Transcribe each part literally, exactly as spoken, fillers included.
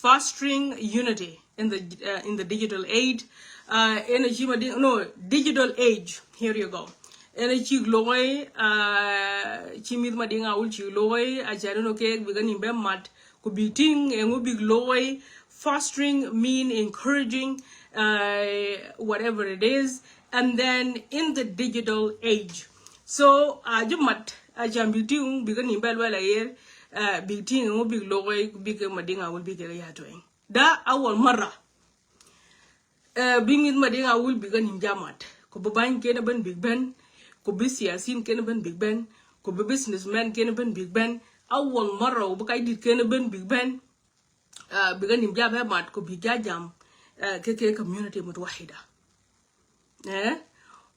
Fostering unity in the, uh, in the digital age. Uh, in a human di- no digital age. Here you go. In a ci loy, uh, ci mith Madiŋ Awil ci loy, a ca no ke big a nim bɛ mat ku big ting, and we big loy. Fostering mean encouraging, uh, whatever it is, and then in the digital age. So a ju mat a ca big ting big a nim bɛ luɛl a yer, uh, big ting, and we big loy big Madiŋ Awil big ya tueŋ. Da awal marra. Eh, bi ŋith Madiŋ Awil bik a nim jamat. Ku bi bany kene ben bik ben. Ku bi siasin kene ben bik ben. Ku bi businessman kene ben bik ben. Awal marra u bi kac dit kene ben bik ben. Eh, bik a nim jabɛ mat ku bik ja jam. Eh, ke ke community mutwahida. Eh,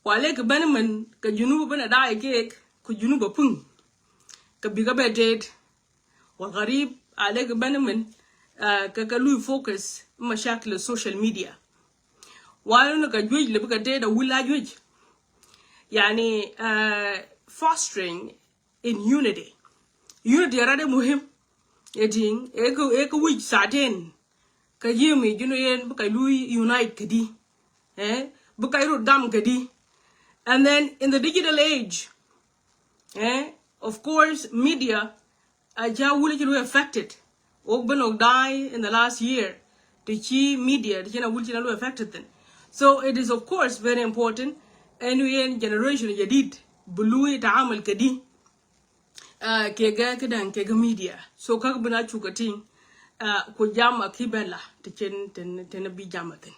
wale ke ben men ke junub ben a daai kek ku junub a pung. Ke bik a bɛ tet. Wal garib a lek ben min, ah, ka, ka lui focus mashakil social media. Wal ni ka juej le bi ka te da wula juej. Yani, ah, fostering in unity. Unity rade muhim. Eting, eke, eke wij saten. Ka jimi junu yen bi ka lui unite kadi. Eh, bi ka ru dam kadi. And then in the digital age, eh, of course, media a ca wuli ci lu affected. Wok ben wok die in the last year. Ti ci media ti ci na wuli ci na lu affected thin. So it is of course very important. Enu yen generation jadid bi lui taamal kadi, ah, kega kidan kega media. So kak bina cuka ting, ah, ku jama ki bella ti cin tin tin bi jama thin.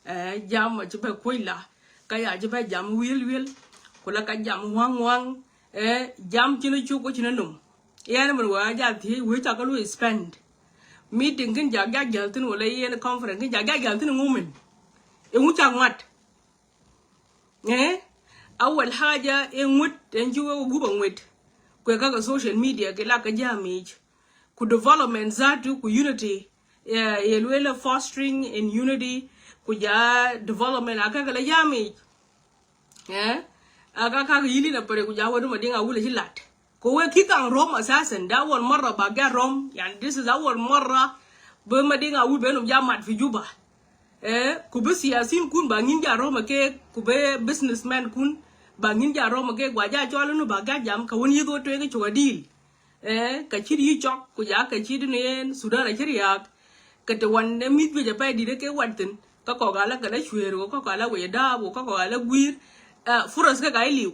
Eh, jam a ci bɛ kuec la, ka ya ci bɛ jam wiel wiel, ku la ka jam waŋ waŋ, eh, jam ci ni cuk ku ci ni num. Yɛn min wä a jal thiec wee ca kä lu spend. Meeting kin jak jak jal thin wala yɛn conference kin jak jak jal thin ŋu min. Iŋu ca ŋuat. Eh, awal haja e ŋuet, en ci wee wä gup a ŋuet. Kuɛ ka ka social media ki la ka jam ic. Ku development zatu ku unity. Eh, ye luel fostering in unity, ku ja development a kak la jami. Eh? A kak kak yili na pare ku ja wadu Madiŋ Awil ci lat. Ku we ki kan rom asasen, da awal marra ba ga rom. Yani, this is awal marra bi Madiŋ Awil ben um ja mat fi Juba. Eh, ku bi siasin kun ba ngin ja rom ke, ku bi businessman kun ba ngin ja rom ke, gwa ja chwal nu ba ga jam ka wun yidho tueŋ chuka deal. Eh, ka cit yi cɔk, ku ja ka cit ni en Sudan a ci riak. Ka te wan ne mith juec a pay dit ke wat thin. Ka kɔk ala ka la cuer, ku ka kɔk ala wec daap, ku ka kɔk ala guir. Eh, furas ka ka iliu.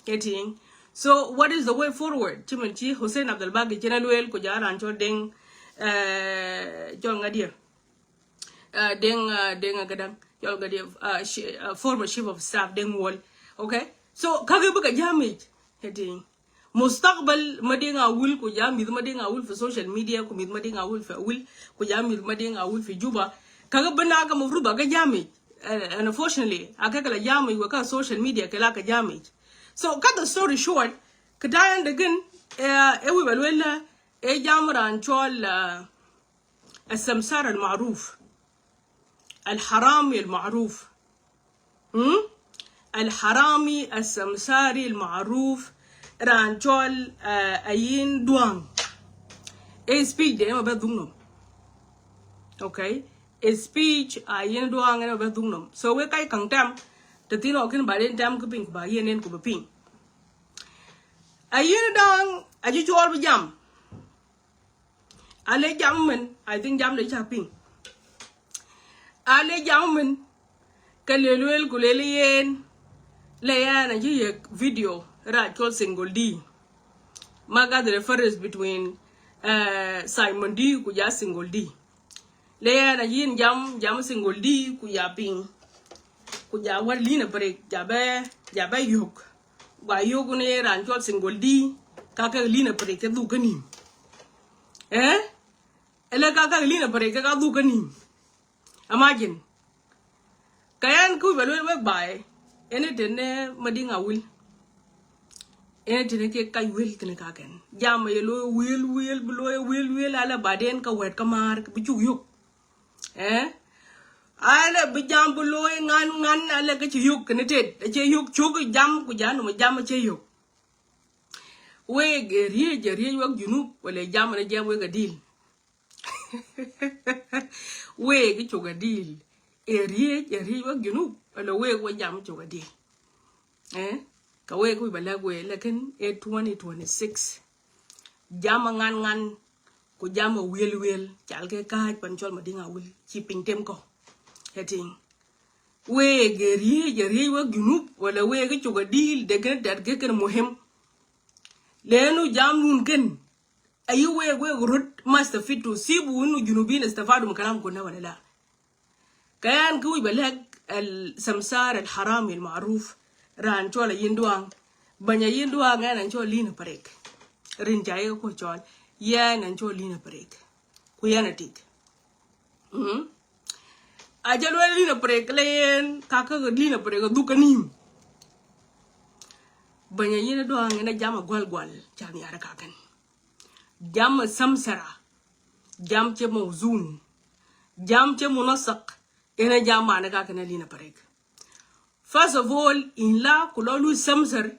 Ke ting. So, what is the way forward? Ci min ci Hussein Abdul Bagi ci na luel, ku ja ran cɔl Deng, eh, cɔl ŋa dia. Uh, Deng, uh, Deng Agadang, yɔl Gadang, uh, shi-, uh, former chief of staff Deng Wol. Okay? So, kake bika jamic, heading. Mustaqbal Madiŋ Awil, ku ja mith Madiŋ Awil fi social media, ku mith Madiŋ Awil fi Awil, ku ja mith Madiŋ Awil fi Juba. Kake bina ka mafruḍ ba ka jamic. Uh, and unfortunately, aka kala jamic wa ka social media kala ka jamic. So, cut the story short, kitayan degin, eh, eh, we balwela, eh, jam ran chol, uh, السمسار المعروف. الحرامي المعروف. هم؟ الحرامي السمساري المعروف. Ran chol, uh, Ayin Duang. E speech de ma ba dhuk nom. Okay. E speech Ayin Duang ma ba dhuk nom. So we kai kang tam. Te tin okin ba den tam ku ping ba yen en ku ba ping. Ayin Duang a ji chol bi jam. Ale jam min, I think jam de ca piŋ. Ale jam min, ka lel wel ku lel yen, le yan a ci yek video ra col Single D. Ma gat the reference between, uh, Simon D ku ja Single D. Le yan a yin jam, jam Single D ku ja piŋ. Ku ja wat lina break, ja be, ja be yok. Gua yogune ran cɔl Single D, ka kɛ lina prik kɛ dhuk kä nim. Eh? Ɛlɛ ka kɛ lina prik kɛ ka dhuk kä nim. Imagine. Ka yɛn ku bɛ luel wek baɛ. Ɛn ɛ tɛn ɛ Madiŋ Awil. Ɛn ɛ tɛn ɛ kɛ kac wel thin ka kɛn. Jam ɛ lo wel wel bi lo wel wel alɛ baden ka wɛt ka maar bi cuk yok. Eh? Alɛ bi jam bi looi ŋan ŋan alɛ kä ci yök kɛn tet. Cɛ yök cök jam ku ja nɔmɔ jam cɛ yök. Wek ɛ riec ɛ riec wek junub wala jam ni jam wek ɛ dil. Wek cuk a dil. Ɛ riec, ɛ riec wek Junub, ala wek wä jam cuk a dil. Eh? Ka wek wi̱c ba lɛk wek, lakin ɛ twenty twenty-six. Jam a ŋan ŋan, ku jam a wiel wiel, cal kɛ ka̱a̱c pan cɔl Madiŋ Awil, ci piny tem kɔ. Ɛ tiŋ. Wek ɛ riec, ɛ riec wek Junub, wala wek cuk a dil, de kɛn dat kɛ kɛn muhim. Lenu jam nun kɛn, ayi wek, wek rut mastafidu, sibu inu Junubin istafadu min kalam kunna wala la. Kɛ ɛn ki wi̱c bɛ lɛk al Samsar al Harami al maruf, ran cɔl a Yin Duang. Bɛny a Yin Duang ɛn an cɔl Lina Parek. Rin ca yɛ ku cɔl, yɛn an cɔl Lina Parek. Ku yɛn a tik. Mm. A jɛ luel Lina Parek lɛ yɛn, ka kä Lina Parek a dhuk a nim. Bɛny a Yin Duang ɛn a jam a gual gual, ca ni ara ka kɛn. Jam a samsara. Jam cɛ mawzun. Jam cɛ munasak. Ɛn a jam banɛ ka kɛn a Lina Parek. First of all, in la ku lɔ lu samsar,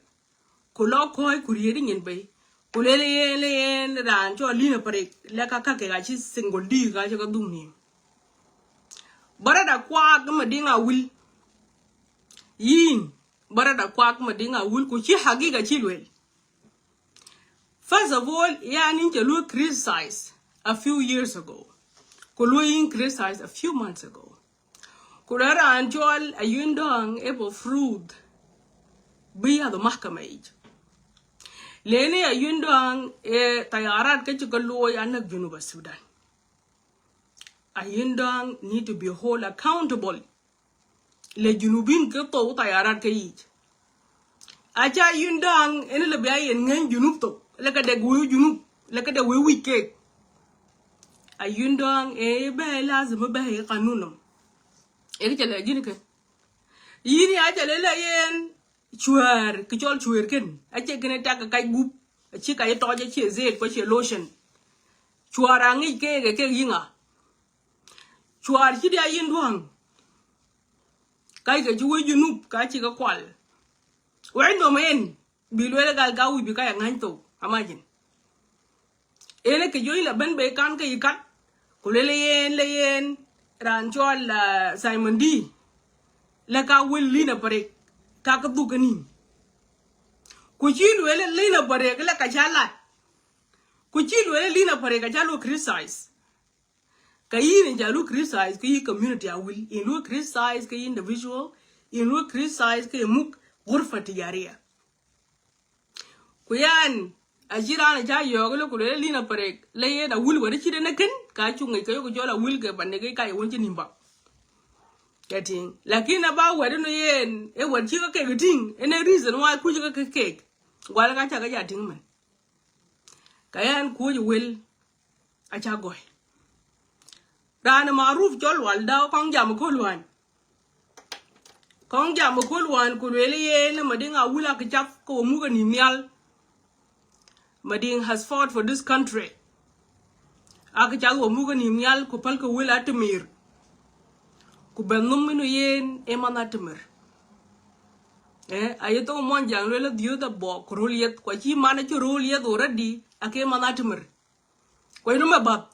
ku lɔ kɔy ku riet nyin bay. Ku lele yen, le yen ran cɔ Lina Parek, le ka ka kɛ ka ci single di ka ci ka dhum ni. Bara da kuak Madiŋ Awil. Yin, bara da kuak Madiŋ Awil, ku ci hagiga ci luel. First of all, yan in cɛ lu criticize a few years ago. Ku lu in criticize a few months ago. Ku lɛ ran cɔl a Yin Duang ɛ bɔ fruit. Bi yath mahkama ic. Leni a Yin Duang ɛ tayarat kä ci kä luɔy a näk Junub a Sudan. A Yin Duang need to be hold accountable. Lɛ Junubin kɛ thou tayarat kɛ yic. A ca Yin Duang ɛn lɛ bia yɛn ŋäny Junub thok, lɛ kɛ dɛ guyu Junub, lɛ kɛ dɛ wee wic kek. A Yin Duang ɛ bɛ lazim bɛ ɛ kanun nɔm. Ɛ kɛ cɛ lɛ ji̱n kɛ. Yin ya cɛ lɛ lɛ yɛn cuɛɛr, kɛ cɔl cuɛɛr kɛn. A cɛ kɛn ɛ tak kɛ kac gup. A ci kac tɔc a ciɛ zet kɔ ciɛ lotion. Cuɛɛr a ŋic kek ɛ kek yiŋa. Cuar ci dia Yin Duang. Kac kɛ ci wec Junub ka ci kɛ kual. Wec nom en bi luel gal ka wi̱c bi ka ya ŋa̱ny thok. Imagine. En kɛ joc la ben be kan kɛ ikat. Ku lele yen, le yen ran cɔl, ah, Simon D. Le ka wel Lina Parek ka kɛ dhuk kɛ nim. Ku ci luel Lina Parek le ka ca lat. Ku ci luel Lina Parek ka ca lu criticize. Ka yin in ca lu criticize kɛ yi community Awil, in lu criticize kɛ yi individual, in lu criticize kɛ yi muk gurfa tijariya. Ku yan a ci ran a ca yɔɔk lɛ ku lɛ Lina Parek lɛ yɛn Awil wɛrɛ ci dɛn ɛ kɛn ka cu ŋic kɛ yok jɔl Awil kɛ banɛ kɛ ka yɛ wun ci nim ba. Kɛ tiŋ. Lakin a ba wɛrɛ no yɛn ɛ wɛr ci kä kek tiŋ ɛn ɛ reason why kuc kä kek. Gual ka ca kä ja tiŋ mɛn. Ka yan kuc wel a ca gɔy. Raan maruf cɔl Lual Daw kɔŋ jam kä Luany. Kɔŋ jam kä Luany ku luel yeen Madiŋ Awil a kɛ cath kɛ wä muk a nim nhial. Madiŋ has fought for this country. A kɛ cath wä muk a nim nhial ku päl kɛ wel a Timir. Ku bɛ nhum inu yeen ɛ man a Timir. Eh, a yɛ thok muɔn jaŋ luel a dhiöth a bɔk ku rol yeth kua ci man a ci rol yeth already a kɛ man a Timir. Kuec rum ɛ bath.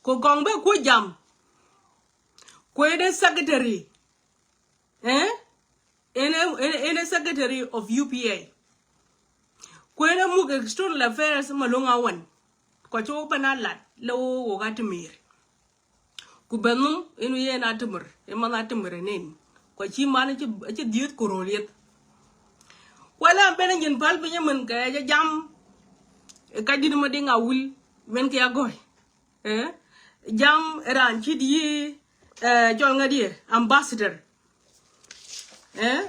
Ku kɔŋ bɛ kuec jam. Kuec de secretary. Eh? Ene, ene, ene secretary of U P A. Kuec de muk external affairs Malong Awan. Kua ci wä bɛ na lat lɛ wä wä ka Timir. Ku bɛ nhum inu yeen a Timir, iman a Timir inin. Kua ci man a ci, a ci dhiöth ku rol yeth. Kuɛ la ben a nyin pal piny min kɛ jɛ jam. Ɛ ka dit Madiŋ Awil min kɛ a gɔy. Eh? Jam ɛ ran ci di, eh, cɔl ŋa di ambassador. Eh?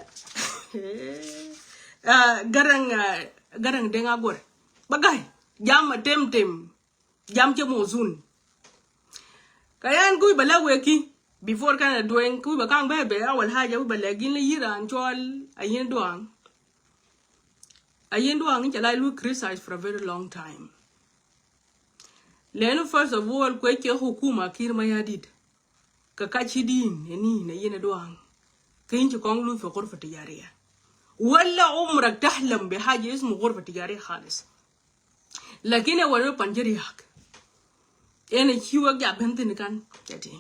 Ah, Garaŋ, ah, Garaŋ Deŋ Agor. Ba gay. Jam a tem tem. Jam cɛ mɔ zun. Ka yan kuc ba lɛ wek ki. Before kan a dueng kuc ba kaŋ bɛ bɛ awal haja kuc ba lɛ gin lɛ yiran cɔl a yin duaŋ. A yin duaŋ in cɛ la lu criticize for a very long time. Lɛnu first of all kuec kɛ hukuma Kiir Mayardit. Kɛ ka ci din ɛ ni nɛ yin ɛ duaŋ. Kä in ci kɔŋ lu fi ghurfa tijariya. Wala umrak tahlam bi haja ismu ghurfa tijariya khalis. Lakin ɛ wal mi pan ci riak. Ɛn a ci wek ja ben thin kan. Cɛ ti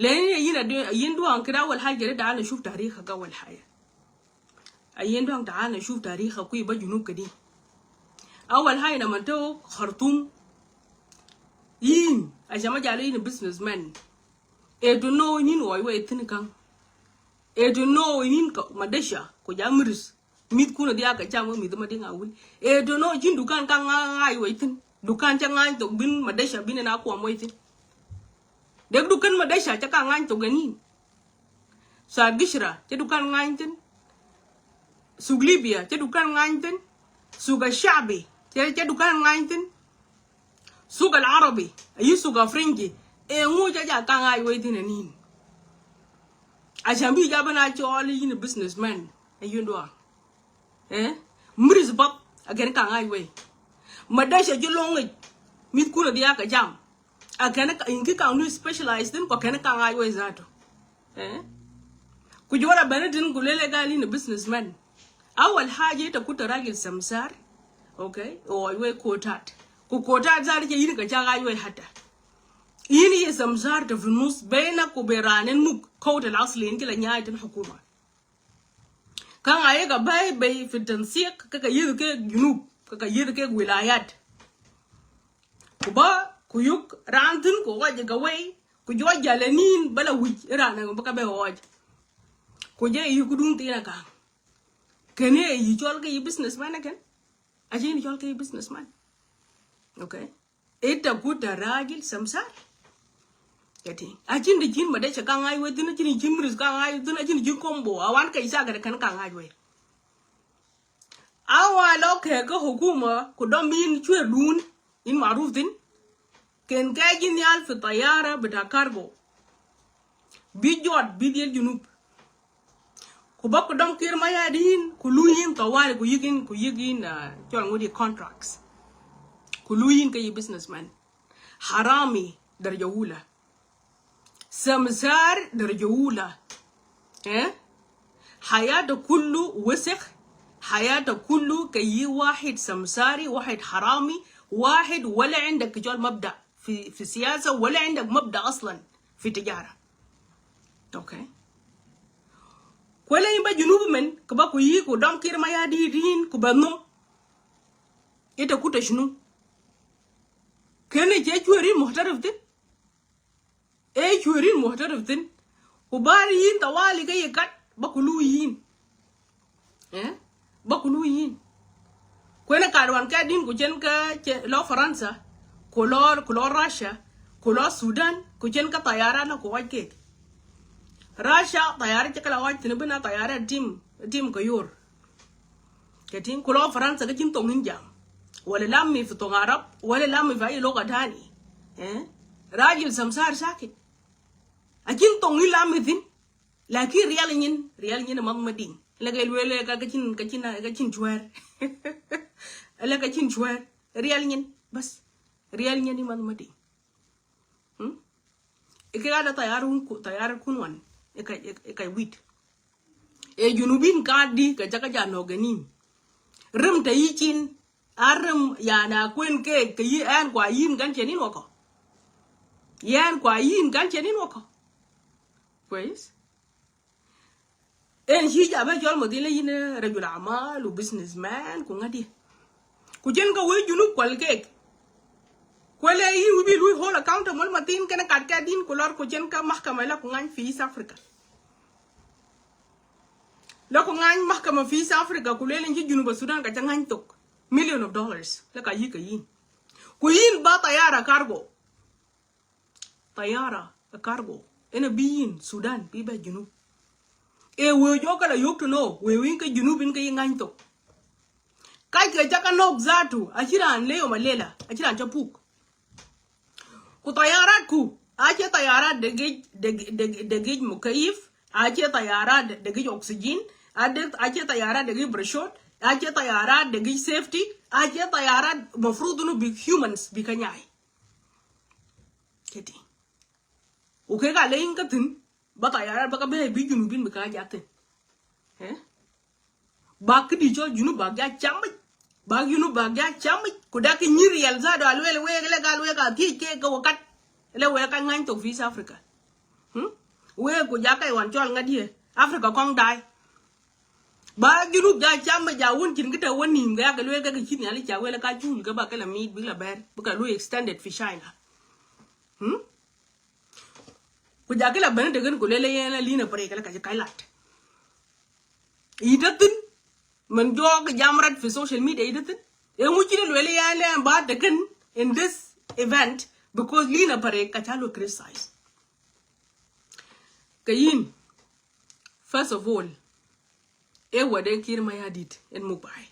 lɛ ni yin a yin duaŋ kida awal haja de dan a shuf tarikh ka awal haja. A yin duaŋ ta ana shuf tarikh kui ba junub kadi. Awal haja na man to Khartoum. Yin a shama jalo yin businessman. E to know yin wai wai thin kan. E to know yin ka madesha ko ja miris. Mith kun a diak kɛ cam wä mith ma diŋ a wul. E to know jin dukan ka ŋa̱ ŋa̱ wä ithin. Dukan ca ŋa̱ thok bin madesha bin na kuam wä ithin. Dek dukan madesha ca ka ŋa̱ thok ganin. Sa gishra ca dukan ŋa̱ thin. Suk Libya ca dukan ŋa̱ thin. Suk a shabi ca ca dukan ŋa̱ thin. Suk al Arabi a yi suk a Frenji. E ŋu ca ja ka ŋa̱ wä ithin anin. A shambi ja bana chol yin businessman. A yundua. Eh? Miris bap a kɛn kaŋ a wei. Madesha ji loŋic. Mith kun a diak a jam. A kɛn in ki kaŋ nu specialize thin kɔ kɛn kaŋ a wei zato. Eh? Ku jɔra bɛn tin ku lele gal in a businessman. Awal haja ita kuta ragil samsar. Okay? O wei kotat. Ku kotat zato je yin ka chak a wei hata. Yin ye samsar ta fi nus bena ku beranen muk kawta al asli in kila nyai tin hukuma. Kaŋ a yek a bɛy bɛy fi tansiq kɛ kɛ yieth kɛ junub kɛ kɛ yieth kɛ wilayat. Ku ba ku yuk ran thin ku ɣɔc kɛ wei ku jɔ jal ɛ nin bä la wi̱c iran ɛ bä kɛ bɛ ɣɔc. Ku jɛ yi ku duŋ thin a kaŋ. Kɛn ɛ yi cɔl kɛ yi businessman ɛ kɛn. A ci ni cɔl kɛ yi businessman. Okay. Ita kuta ragil samsar. Kɛti. A cin di cin madesha ka ŋa̱ wä thin, a cin di cin miris ka ŋa̱ wä thin, a cin di cin kombo. A wan kɛ isa kɛ kan ka ŋa̱ wä. A wa lɔ kɛ kɛ hukuma ku dɔm in cuɛ dun in maruf thin. Kɛn kɛ jin yal fi tayara bita cargo. Bi jɔt bi diel junub. Ku ba ku dɔm kir ma ya din ku lu yin tawali ku yik in ku yik in, ah, cɔl ŋudi contracts. Ku lu yin ka yi businessman. Harami daraja ula. Samsar daraja ula. Eh? Hayata kullu wasakh. Hayata kullu ka yi wahid samsari, wahid harami, wahid wala indak cɔl mabda fi, fi siyasa, wala indak mabda aslan fi tijara. Okay. Kuele in ba junub men, ka ba ku yi ku dɔm kir ma ya di din ku ba no. Ita kuta shunu? Kene je chueri muhtarif din. E chuerin muhtarif thin. Ku bar yin tawali ka yi kat ba ku lu yin. Eh? Ba ku lu yin. Kuene kat wan ka din ku chen ka che-, lo Faransa, ku lo, ku lo Russia, ku lo Sudan, ku chen ka tayara na ku waj kek. Russia tayara che ka la waj thin bina tayara tim, tim ka yor. Kɛ tin ku lɔ Faransa kä cin thoŋ in jam. Wala lam mi fi thoŋ Arab, wala lam mi fi ayi lugha tani. Eh? Rajil samsar sakit. A cin thoŋ in lam mi thin. Lakin rial nyin, rial nyin man ma ding. La kɛ luel ka, ka cin, ka cin, ka cin chuɛr. La ka cin chuɛr. Rial nyin, bas. Rial nyin man ma ding. Hmm? Ike ada tayar un ku, tayar kun wan. Ika, ika, ika wit. E junubin ka di ka jaka ja nɔgɛ nin. Rem ta yi cin. A rem yani a kuen ke, ke yi ɛn kua yin kan cɛ nin wakɔ. Yɛn kua yin kan cɛ nin wakɔ. Kwes? En ci ja bɛ jɔl mɔ dhin la yin rajul amal u businessman ku ŋa di. Ku cin ka wee junub kual kek. Kuɛlɛ yin wi bi lui hold accountable ma thin kɛn kat kɛ din ku lɔr ku cin ka mahkama la ku ŋany fi East Africa. La ku ŋany mahkama fi East Africa ku lel in ci Junub Sudan ka ca ŋany thok million of dollars la ka yik ka yin. Ku yin ba tayara cargo. Tayara a cargo. Ena bi yin Sudan bi bɛ Junub. E wee jɔ kala yok to know wee win ka Junub in ka yi ŋany thok. Kac kɛ ca ka nɔk zatu a ci raan le yom a lela a ci raan ca puk. Ku tayarat ku a ce tayarat de gic, de, de, de gic mukayif, a ce tayarat de gic oxygen, a de, a ce tayarat de gic brashot, a ce tayarat de gic safety, a ce tayarat mafrud inu bi humans bi ka nyai. Keti. U kek a le in ka thin ba tayarat ba ka bɛ bi Junubin bi ka jak thin. Eh? Ba kidi cɔl Junub ba ja cam bi. Bak Junub bak ja camic, ku dak ki nyir riɛl zaadu a lueel wek, lɛ gal wek a thiec kek ke wä kat. Lɛ wek ka ŋany thok fi East Africa. Hmm? Wek ku ja kɛ wan cɔl ŋadiɛ Africa kɔŋ daai. Ba Junub ja camic ja wun cin ki te wä niim kɛ yak lueel kɛ ki cin yali ca wel ka cul kɛ ba kɛ la miit bik la bɛr bik la lu extended fi China. Hmm? Ku ja kɛ la ben te ken ku lele yɛn la lina pare kɛ la ka ci kai lat. Ita thin. Mɛn jɔɔk jam rat fi social media ita thin. Eŋu ci de luel yɛn lɛ ba te ken in this event because lina pare ka ca lu criticize. Kɛ yin, first of all, e wä de Kiir Mayardit in muk bai.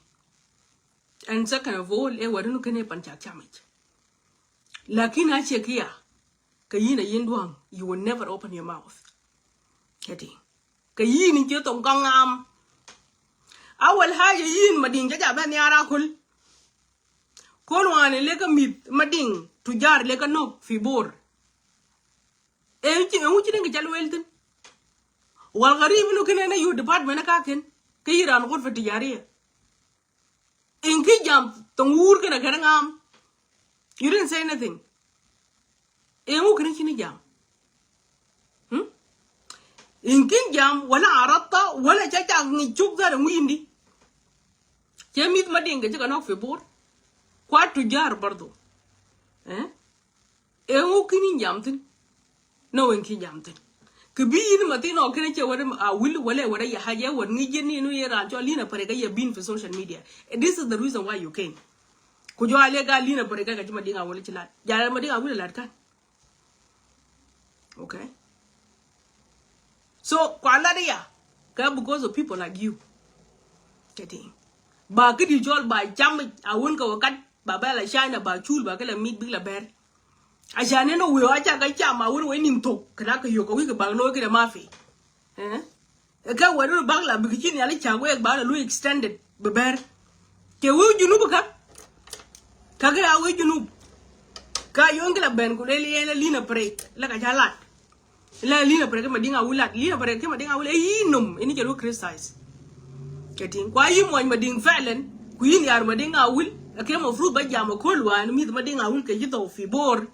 And second of all, e wä de nu kene pan cak camic. Lakin a check here, kɛ yin a yin duaŋ, you will never open your mouth. Kɛ ti. Kɛ yin in ci thok gɔŋ am. Awal haja yin Madiŋ ca ja ben niara kul. Kol wan in leka mith Madiŋ tujar leka nok fi Bor. E ci, e ci den ki ca luel thin. Wal garib inu kene na yu department ka ken. Ke yiran ghurfa tijariya. In ki jam thong wur kene kene ŋam. You didn't say anything. Eŋu kene cini jam. Hmm? In kin jam wala aratta wala ca ca ŋic cuk zara ŋuindi. Ce mith Madiŋ ke ci ka nok fi Bor. Kwa tujar bardo. Eh? Eŋu kini jam thin. No, in ki jam thin. Kɛ bi yin ma thin ɔ kene cɛ wɛrɛ a wil wala wɛrɛ ya haja wɛrɛ ŋic jɛ ni nu yɛ ran cɔ lina pare ka yɛ bin fi social media. This is the reason why you came. Ku jɔ a lɛ ga lina pare ka ka ci Madiŋ a wala ci lat. Ja Madiŋ a wil lat kan. Okay. So kua lat ya ka because of people like you. Kɛ ti ba kidi jɔl ba cam a wun ka wakat ba bɛ la China ba cul ba kɛ la mit bik la bɛr. A China no wio a ca ka cam a wun wɛ nim thok kɛ na ka yok a wik ba lo kɛ da mafi. Eh? Kä wä ri bak la bik ci nhial i̱ cak wek bak la lu extended bɛ bɛr. Cɛ wee Junub kä. Kä kɛ a wee Junub. Kä yɔn kɛ la ben ku lel yɛn la lina break la ka ca lat. La lina break kɛ Madiŋ a wul lat lina break kɛ Madiŋ a wul ɛ yi nom ini cɛ lu criticize. Kɛ tin kua yi muɔny Madiŋ fɛlɛn ku yi nhiar Madiŋ a wul. Ɛ kɛ mafrut ba jam ɛ kol wan mith Madiŋ a wul kɛ ci thɔw fi Bor.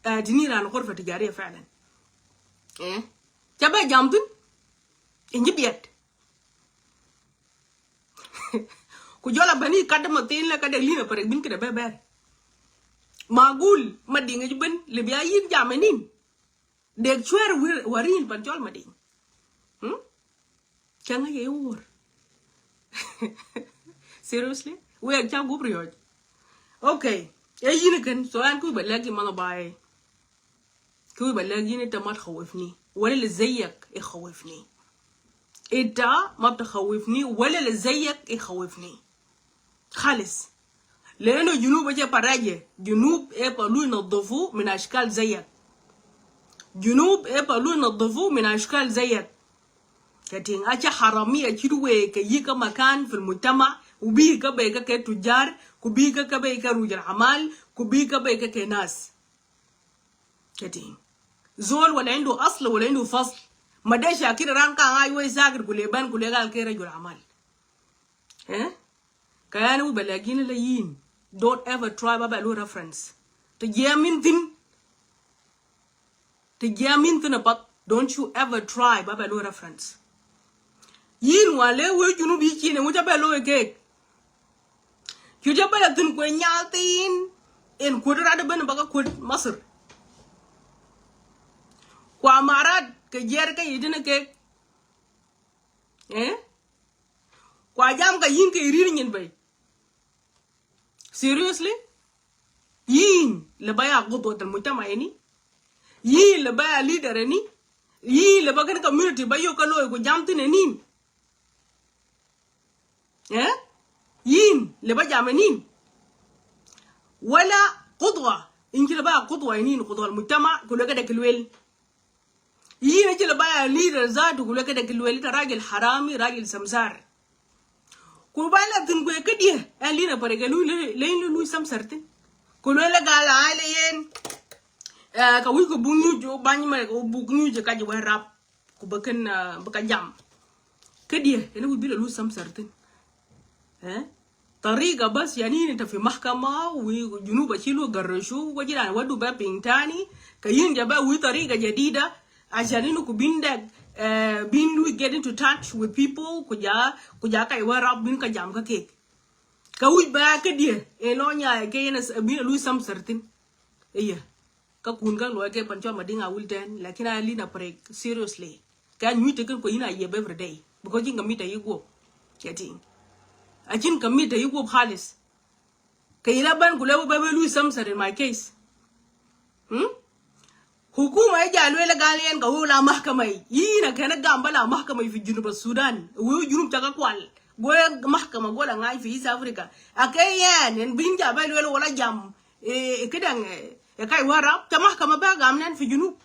Ɛ tini ran kor fɛ tijariya fɛlɛn. Ɛ ca bɛ jam thin. Inji biɛt. Ku jɔl a bäni kat dä ma thin lɛ kat dɛ lin a pärɛk bin kidɛ bɛ bɛr. Ma gul Madiŋ i̱ ben li bia yin jam inin. Dek cuɛr warin pan cɔl Madiŋ. Hmm? Cɛ ŋa yɛ wor. Seriously? Wek ca gup riɔc. Okay. E yin ken so an ku bɛ lɛk i man bai. Kɛ wi̱i̱ ba lɛk yin ita ma tkhawifni wala li zayek ikhawifni. Ita ma btakhawifni wala li zayek ikhawifni. Khalis. Lenu Junub ece paraje. Junub e palu nadhifu min ashkal zayek. Junub e palu nadhifu min ashkal zayek. Kɛ tiŋ aca haramiya cit wee kɛ yikä makan fil mujtama. Ubi kä bɛ kä kɛ tujar. Kubi kä kɛ bɛ kä rujal amal. Kubi kä bɛ kä kɛ nas. Kɛ tiŋ zol wala indu asl wala indu fasl. Ma de shakir ran ka ŋa̱c wei sakir kule ban kule gal ke rajul amal. Eh? Ka yani wi bɛ lɛ gini la yin. Don't ever try ba bɛ lu reference. Ti jiɛ min thin. Ti jiɛ min thin a pat. Don't you ever try ba bɛ lu reference. Yin wa le wee Junub yi cin ŋu ca bɛ looi kek. Cu ca bɛ la thin kuɛ nyal thin. In kuot rat ben ba ka kuot Masir. Kua marat kɛ jiɛr kɛ yi thin kek. Eh? Kua jam ka yin kɛ rir nyin bɛ. Seriously? Yin lɛ ba ya gudwat al mujtama ini. Yin lɛ ba ya leader ini. Yin lɛ ba kɛn community ba yok kä loy ku jam thin inin. Eh? Yin lɛ ba jam inin. Wala gudwa in ci lɛ ba ya gudwa inin gudwa al mujtama ku lɛ kɛ dɛ ki luel. Yin a ci lɛ ba ya leader zatu ku lɛ kɛ dɛ ki luel ita rajil harami rajil samsar. Ku ba la thin kuɛ kä diɛ ɛn lina pare kɛ lui lɛ lui samsar thin. Ku luel lɛ gal a ai lɛ yen. Ka wi̱c kɛ buk nyuc bany mɛ kɛ buk nyuc ka ji wɛ rap. Ku bä kɛn bä ka jam. Kä diɛ ɛn wi̱c bi lɛ lui samsar thin. Eh? Tariga bas, yani, inta fi mahkama, wi junub aci lu garrashu, wa jiran wadu ba pintani, ka yin jaba wi tariga jadida, ashan inu ku bin dek, eh, bin lu get into touch with people, kuja, kuja kai Warap bin ka jam ka kek. Ka wij ba ke die, e lo nya ke yen as-, bin lu sam sartin. Iya. Ka kun ka luɔi kɛ pan cɔl Madiŋ Awil tɛn, lakin a lina prek seriously. Kɛ nyuc tekin kɔ yin a yiep every day. Because yin ka mit a yi guop. Kɛ tiŋ. A cin ka mit a yi guop halis. Kɛ yin a ban ku lɛ wä bɛ bɛ lui samsar in my case. Hmm? Hukuma ija luel gal yɛn ka wä la mahkama yi. Yin a kɛn a gam ba la mahkama yi fi Junub Sudan. Wä Junub caka kwal. Gola mahkama gola ŋa̱c fi East Africa. A kɛ yɛn, yɛn bin ja bɛ luel wala jam. E, e, kidaŋ, e, e kai Warap, ca mahkama bɛ gam nɛn fi Junub.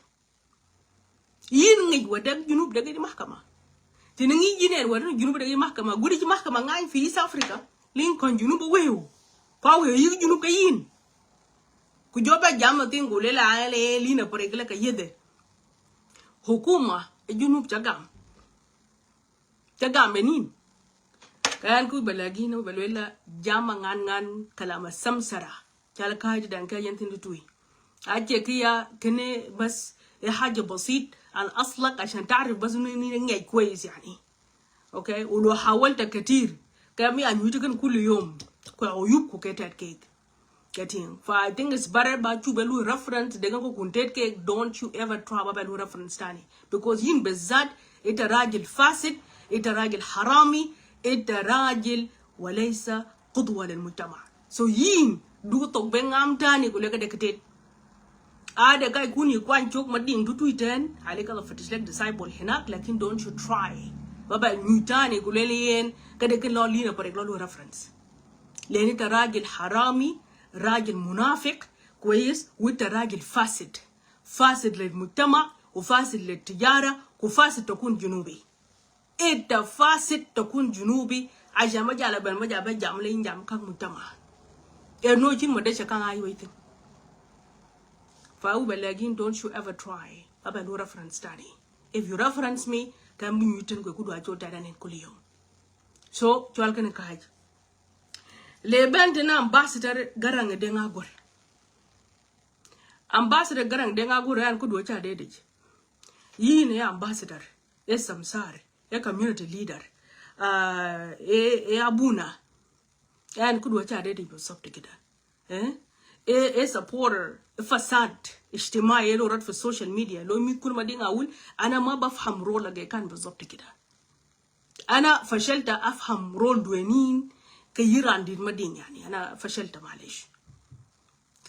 Yin ŋic wä dek Junub dek di mahkama. Tini ŋic yin ɛn wä dek Junub dek di mahkama. Gudi ci mahkama ŋa̱ny fi East Africa. Liŋ kɔn Junub weu. Kua weu yik Junub ke yin. Ku jɔ bɛ jam a thin ku lela ɛn lina prek lɛ ka yedhe. Hukuma, e Junub ca gam. Ca gam benin. Ka yan ku bɛ lɛ gin, bɛ luel la jama ŋan ŋan kalama samsara. Cal ka̱a̱c dan kɛ yɛn thin tutui. A ce ki ya kene bas, e haja basit, al aslak, ashan tarif bas ni, ni ŋɛc kwes yani. Okay? Ulo hawalta katir. Kɛ mi a nyuti kan kullu yom. Kwa uyub ku ke tet kek. Getting. Fa I think it's better ba cu bɛ lu reference, de kan ko kun tet kek, don't you ever try ba bɛ lu reference tani. Because yin bezat, ita rajil fasid, ita rajil harami, ita rajil walaysa qudwa lil mujtama. So yin, du thok ben ŋam tani ku lek dek tet. A de kai kuni kwan cok Madiŋ tutui tɛn, ali kala fetish lek disciple hinak, lakin don't you try. Ba bɛ nyuc tani ku lel yen, ka dek lɔ lina prek lɔ lu reference. Leni ta rajil harami, rajil munafik, kwes, wita rajil fasid. Fasid lil mujtama, u fasid lil tijara, ku fasid takun Junubi. Ita fasid takun Junubi, ashan ma jala ben, ma jala ben jam le in jam kak mujtama. E no chin ma desha kan ayi waitin. Fa u belagin, don't you ever try. Ba ben lu reference tani. If you reference me, kan bi nyutin kwe kudu acho tada nen kuli yom. So, chwal kene kaj. Le ben tena ambassador Garang Deng Agur. Ambassador Garang Deng Agur yan kudu cha dedej. Yin e ambassador, e samsar, e community leader, uh, e, e abuna. Yan kudu cha dedej bu sop tikida. Eh? E, e supporter, e fasad ijtimai, e lo rat fi social media. Lo mi kun Madiŋ Awil, ana ma bafham role ge kan bu sop tikida. Ana fashalta afham role duenin ke yiran dit Madiŋ yani. Ana fashalta malish.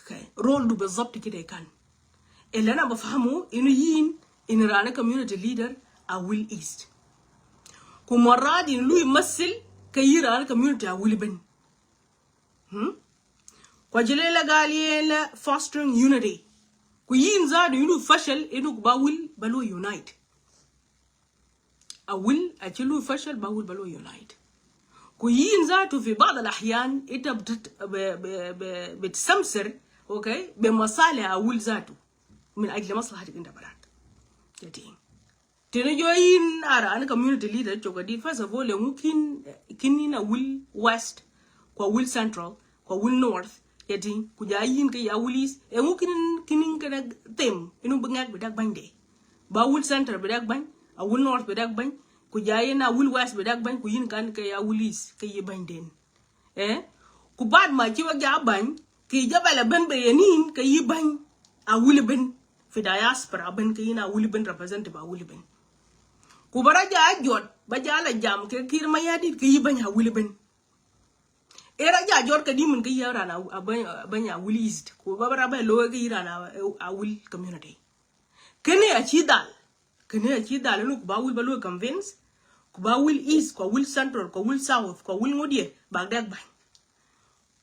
Okay. Role du bizabt kida kan. Ele ana bafhamu inu yin, inu rana community leader Awil East. Ku marad inu lui masil ke yirana community Awil ben. Hmm? Kwa jile la gali la fostering unity. Ku yin zadu inu fashal inu ku ba Awil ba lu unite. Awil, aci lu fashal ba Awil ba lu unite. Ku yin zatu fi bad al ahyan ita bit-, be-, be-, be-, bitsamsir, okay, be masalih Awil zatu. Min ajli maslahatik inta barak. Getting. Tini jo yin ara ana community leader choka di, first of all, engu kin, kin yin Awil West, kwa Awil Central, kwa Awil North, getting, kuja yin ke ya Awil East, engu kin, kin yin kena them, inu bingak bidak bande. Ba Awil Central bi dek bany, Awil North bi dek bany, ku ja yin Awil West bi dek bany, ku yin kan ke Awil East ke yi bany den. Eh? Ku bad ma ci wek ja bany, ki jabal a ben be yenin ke yi bany Awil ben. Fi diaspora ben ke yin Awil ben, representative Awil ben. Ku bara ja jot, ba ja la jam ke Kiir Mayardit ke yi bany Awil ben. Era ja jot ke dimin ke yi ran a, a bany, a bany Awil East. Ku ba bara be lo ke yi ran a, a Awil community. Kene a ci dal. Kene a ci dal inu ku ba Awil ba lu convince. Ku ba Awil East, ku Awil Central, ku Awil South, ku Awil ŋodie. Ba dek bany.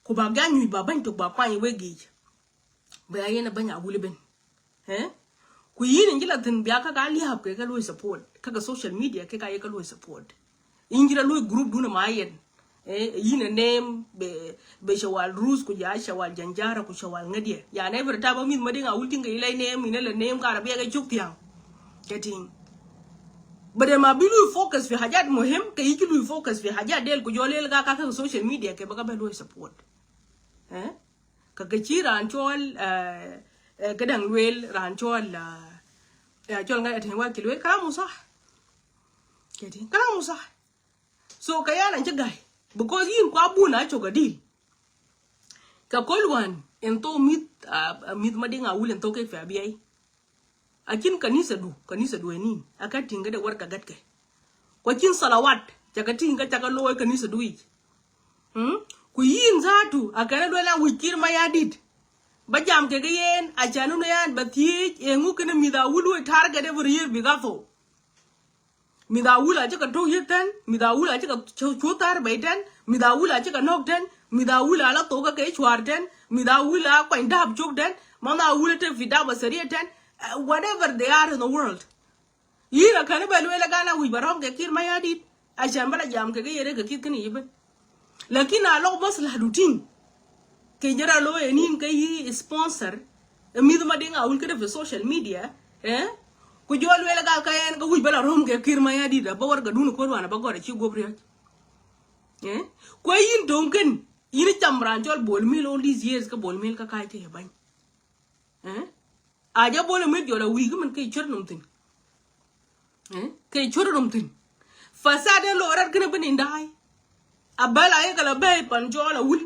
Ku ba ga nyuc ba bany tok ba kwany we gic. Ba ya yen a bany Awil ben. Eh? Ku yin in jila thin bia kaka liab ke ka lu support. Kaka social media ke ka ye ka lu support. Injira lui group duna ma yen. Eh, yin a name be, be shawal Rus ku ja shawal Janjara ku shawal ŋodie. Yani every time amit Madiŋ Awil tin ke ilay name, ina la name ka Arabia ke chuk tiang. Getting. Bada ma bi lui focus fi hajat muhim, kɛ yi ci lui focus fi hajat del ku jɔl lel ka ka kɛ social media kɛ bä ka bɛ lui support. Eh? Ka kɛ ci ran cɔl, eh, eh, kɛ daŋ luel ran cɔl, eh, eh, cɔl ŋa ɛtɛn wa ki luel kalamu sah. Kɛ ti kalamu sah. So kɛ yan an ci gai. Because yin kua bun a cok a dil. Kɛ kol wan in thok mith, ah, mith ma diŋ a wul in thok kɛ fi a biai. A cin kanisa du, kanisa du enin. A ka tiŋ kɛ de wɛr ka gat kɛ. Kua cin salawat, ca ka tiŋ kɛ ca ka looi kanisa du ic. Hmm? Ku yin zatu, a kɛn a duel a wic kir ma ya dit. Ba jam kɛ kɛ yen, a ca nunu yan ba thiec, e ŋu kɛn mith a wul wä target every year bi ka thok. Mith a wul a cä kɛ tok yet tɛn, mith a wul a cä kɛ cu, cu thar bɛy tɛn, mith a wul a cä kɛ nɔk tɛn, mith a wul a la thok kɛ cuar tɛn, mith a wul a kuany dap cok tɛn, man a wul a te fi dap a sɛriɛ tɛn, eh, whatever they are in the world. Yir a kɛn bɛ lueel a gan a wic ba rɔm kɛ kir ma ya dit, a cɛn bä la jam kɛ kɛ yet kɛ kith kɛn i̱ ben. Lakin a lɔk bäth la du tiŋ. Kɛ jɛ ra lo̱o̱ ɛ ni̱n kä yi sponsor. Ɛ mi̱th ma diŋ a wul kädɛ fi social media. Eh? Ku jɔl lueel gal kä ɛn kä wi̱c bä la rom kɛ kir ma ya dit a bä wär kä dun ko̱r wan a bä gɔr a ci guɔp riɔ̱c. Eh? Kuɛ yin do̱ŋ kɛn yin cam ran cɔl Bol Mel all these years kä Bol Mel kä ka̱c kɛ yɛ bany. Eh? A jɛ Bol Mel jɔl a wi̱i̱ kä min kɛ cuer nom thin. Eh? Kɛ cuer nom thin. Fasad in lo rat kini bin in da̱a̱y. A bɛl a yɛ kɛ la bɛy pan jɔl a wul.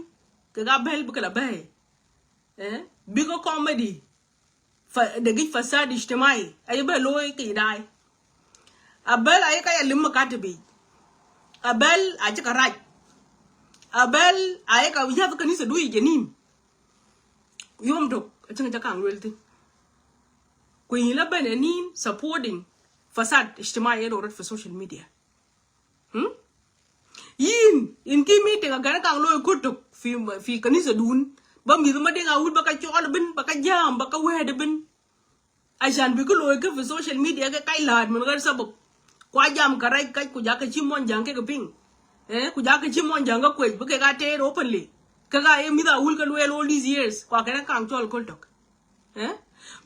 Kɛ ka bɛl bi kɛ la bɛy. Eh? Bikɛ comedy. Fa, degi fasad ijtimai. A yɛ bɛ lo kɛ da̱a̱y. A bɛl a yɛ ka yɛ lim kat bi. A bɛl a cɛ kɛ rac. A bɛl a yɛ ka yath kanisa du i̱ jɛ nin. Yom tok a cäŋ ca kaŋ luel thin. Ku yin la ben a nin supporting fasad ijtimai ɛ lo rat fi social media. Hmm? Yin in ki meeting a gɛn kaŋ lo̱o̱ ko̱t tok fi, fi kanisa dun. Ba mi̱th ma diŋ a wul ba ka cɔɔl bin, ba ka jam, ba ka wɛɛd bin. Acan bi ki lo̱o̱ kä fi social media kɛ kac la̱a̱t min ɣär sabab. Kua jam ka rac kac ku jakä ci muɔn jaŋ kɛ kɛ piŋ. Eh, ku jakä ci muɔn jaŋ kä kuec bi kɛ ka teer openly. Kɛ ka ye mi̱th a wul kɛ lueel all these years kua kɛn kaŋ cɔɔl ko̱l tok. Eh?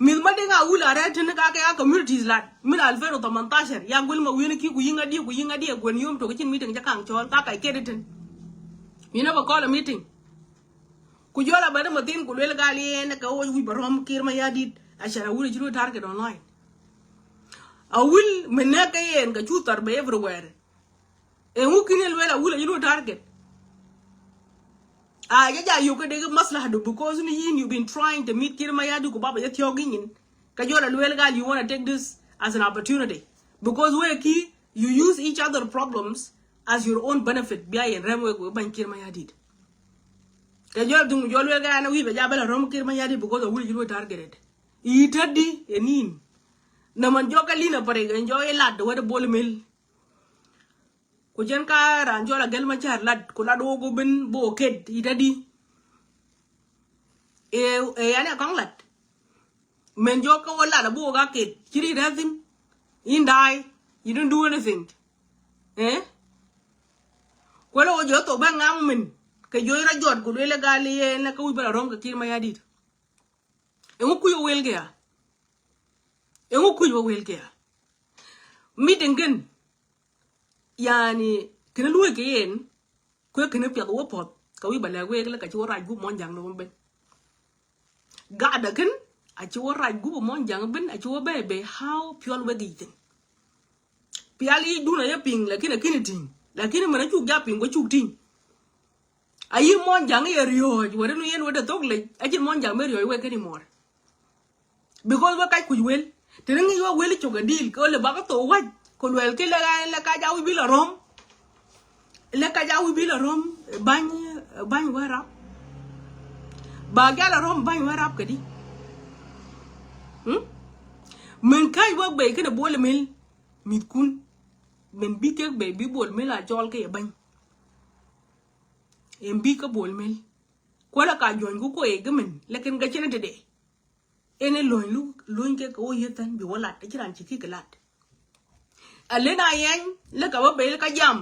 Mi̱th ma diŋ a wul a rɛt tin ka kɛ a communities lat min alfen u thamantacar ya guil ma wi̱n ki ku yiŋ a diɛ ku yiŋ a diɛ gwen yom tok cin meeting ca kaŋ cɔɔl ka kac kɛt tin. You never call a meeting. Ku jɔl a bɛn ma thin ku luel gal yɛn kɛ wä wi̱c ba rɔm kir ma ya dit. A cɛn a wul a ci lu target online. A wul mi nɛ kɛ yɛn kɛ cu thar bɛ everywhere. Ɛ ŋu kin yɛn luel a wul a ci lu target. A jɛ ja yuk kɛ dek maslaha du because ni yin you been trying to meet kir ma ya dit ku baba jɛ thiɔk gi nyin. Kɛ jɔl a luel gal you wanna take this as an opportunity. Because wee ki you use each other problems as your own benefit. Bia yɛn rɛm wek wek bany kir ma ya dit. Kɛ jɔl duŋ jɔl wek ɛn a wi̱i̱ bɛ ja bɛ la rɔm kir ma ya dit because a wul ji̱ lu targeted. I̱ tä di ɛ nin. Nä man jɔk ɛ lin a parik ɛn jɔk ɛ lat wä dɛ Bol Mel. Ku jɛn ka ran jɔl a gɛl ma car lat ku lat wä ku bin bo ket i̱ tä di. Ɛ, ɛ yan ɛ kɔŋ lat. Men jɔk kä wä lat a bo ka ket ci ri rɛ thin. In da̱a̱y you don't do anything. Eh? Kuɛlɛ wä jɔth thok bɛ ŋaŋ min kɛ jɔc rɔ jɔt ku luelɛ gal yɛ nɛ kä wi̱c bä la rɔm kɛ kir ma ya dit. Ɛŋu kuc wä wel kɛ ya? Ɛŋu kuc wä wel kɛ ya? Meeting kɛn yani kɛn luɔc kɛ yɛn kuɛ kɛn piath wä puɔth kɛ wi̱c bä lɛk wek lɛ kɛ ci wä rac gup muɔ̱n ja̱ŋ ni wä ben. Gat dä kɛn a ci wä rac gup muɔ̱n ja̱ŋ ben a ci wä bɛ bɛ how piɔl wek i̱ thin. Pial i̱ dun a yɛ piŋ lakin a kini ti̱ŋ lakin mɛn a cuk ja piŋ wä cuk ti̱ŋ. A yi muɔ̱n ja̱ŋ yɛ riɔ̱ɔ̱c wä rin yɛn wä dee thok lec a cin muɔ̱n ja̱ŋ ben riɔ̱ɔ̱c wek kɛn i̱ muɔr. Because wä kac kuc wel. Te ni ŋi̱i̱c wä wel cok a dil kɛ wä lɛ bakä thok wac kɛ luɛl kɛ lɛ ka ja wi̱c bi la rɔm. Lɛ ka ja wi̱c bi la rɔm bany, bany wä rap. Ba ja la rɔm bany wä rap kɛ di. Hmm? Min kac wä bey kɛn a Bol Mel mi̱th kun. Min bi kek bey bi Bol Mel a cɔl kɛ yɛ bany. Ɛn bi kä Bol Mel. Kuäl a ka juɔ̱ny ku kuɛ kɛ min lɛ kɛn kɛ cin a te dee. Ɛn ɛ luɔ̱ny lu luɔ̱ny kɛ kɛ wä yeth than bi wä lat a ci ran ci ki kɛ lat. A len a yɛny lɛ kɛ wä bel kä jam.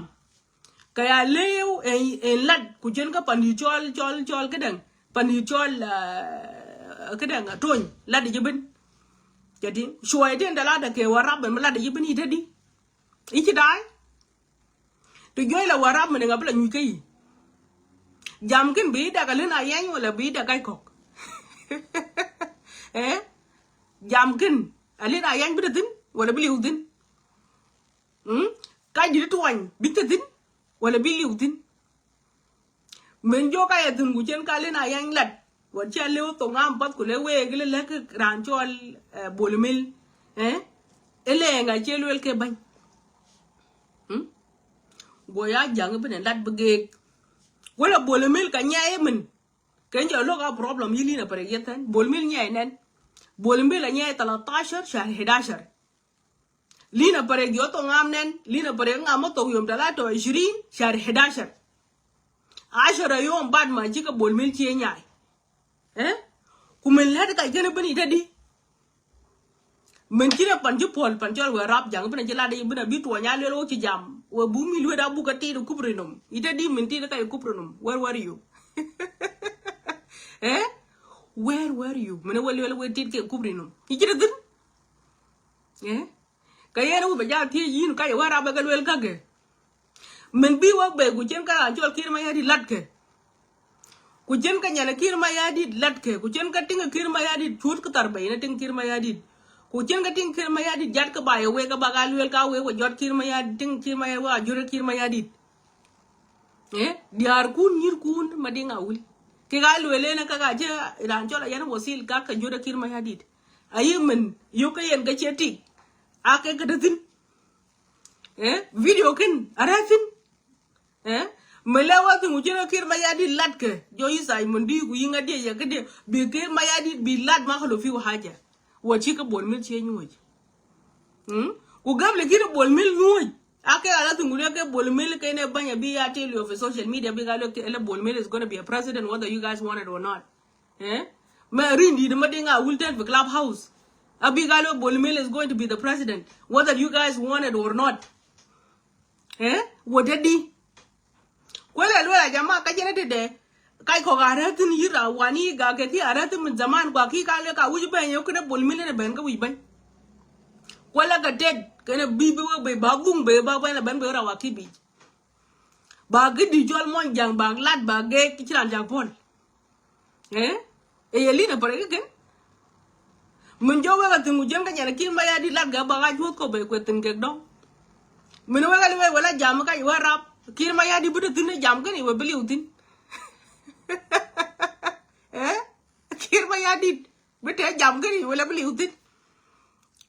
Kɛ ya lew ɛn, ɛn lat ku cien kä pani cɔl, cɔl, cɔl kädɛŋ pani cɔl, ah, kädɛŋ a tony lat a jɛ ben. Cɛ ti cuɔy ti ɛn da lat a kɛ wä rap ɛn mi lat a jɛ ben i̱ te di. I̱ ci da̱a̱c. Ti juɔ̱c la Warap mi ni ŋa bi la nyuc kä yi̱. Jam kin bi dɛk a lin a yɛny wala bi dɛk kac kɔk. Eh? Jam kin a lin a yɛny bi te thin wala bi liw thin. Mm? Kac di tuɔny bi te thin wala bi liw thin. Min jok a yɛ thun ku cen ka lin a yany lat. Wä cɛ liw thok ŋam path ku le wee gilɛ lek ran cɔl, eh, Bol Mel. Eh? Ilɛ ŋa cɛ luel ke bany. Hmm? Go ya jaŋ bi ne lat bi geek. Wala Bol Mel ka nyɛ imin. Ken jɛ lok a problem yi Lina Parek yɛ than. Bol Mel nyɛ nɛn. Bol Mel a nyɛ talatashar shahar hadashar. Lina Parek jɔ thok ŋam nɛn, Lina Parek ŋam mɔ thok yom talata wa ishirin shahar hadashar. Ashara yom bad ma jikä Bol Mel cie nyay. Eh? Ku min lät ka jɛn bin ite di. Min ci rɛ pan ci puɔl pan cɔl wee rap jaŋ bin a ci lat di bin a bi tuɔny a luel wä ci jam. Wee bu mi luet a buk a tit kupri nom. Ite di min tit ka yi kupri nom. Where were you? Eh? Where were you? Min a wee luel wee tit ke kupri nom. Ici rɛ thin? Eh? Kɛ yɛn wä bɛ jal thiec yin ka yɛ wä rap bɛ kɛ luel käkɛ. Min bi wä bɛ ku cien kä ran cɔl Kiir Mayardit lat kɛ. Ku cien kä nyɛn Kiir Mayardit lat kɛ. Ku cien kä tiŋ Kiir Mayardit cuut kä thar bɛ yin tiŋ Kiir Mayardit. Ku cien kä tiŋ Kiir Mayardit jat kä ba yɛ wek kä ba ka luel ka wek wä jɔt Kiir Mayardit tiŋ Kiir Mayardit wä a jure Kiir Mayardit. Eh, diaar kun nyir kun ma diŋ a wul. Kɛ ka luel ene kä ka cɛ ran cɔl a yɛn wä sil ka kä jure Kiir Mayardit. A yi min yok kä yɛn kä cɛ tik. A kɛ kä te thin. Eh, video kin a rɛ thin. Eh, mi lɛ wä thiŋ ku cien kä Kiir Mayardit lat kɛ jɔ yi Simon di ku yi ŋa diɛ yɛ kä diɛ bi Kiir Mayardit bi lat ma kä lo fi wä haja. Wä ci kä Bol Mel cie nyuɔc. Hmm? Ku gäm lɛ Kiir Bol Mel nyuɔc. A kɛ a la thiŋ ku lɛ kɛ Bol Mel kɛ ne banya bi ya tell you fi social media bi ka lɛ kɛ lɛ Bol Mel is gonna be a president whether you guys want it or not. Eh? Ma rin di ma diŋ a wul ten fi clubhouse. A bi ka lɛ Bol Mel is going to be the president whether you guys want it or not. Eh? Wä te di. Kuelɛ luel a jama ka jɛn a tetdɛ. Kac kɔk a rɛ̈th thin yir a wani ga kɛ ki a rɛ̈th thin min zaman kua ki ka lek a wi̱c ben yök kɛnɛ Bol Mel ni ben kä wi̱c ben. Kuelɛ kɛ tet kɛnɛ bi bi wek ben ba dhuŋ ben ba ben a ben ben ra wa ki bic. Ba ki di jɔl muɔny jaŋ ba lat ba gek ki ci ran jaŋ puɔl. Eh? Ɛ yɛ Lina Parek kɛ kɛn. Min jɔ wek a thiŋ ku jiɛn kä nyɛn Kiir Mayardit lat gɛ bak a juɔth kɔ bɛ kuɛ thi̱n kek dɔ̱ŋ. Min wek a li wek wala jam kä iwä rap Kiir Mayardit bi te thi̱n ɛ jam kɛn iwä bi liw thi̱n. Eh? Kiir Mayardit bi te jam kɛn iwä la bi liw thi̱n.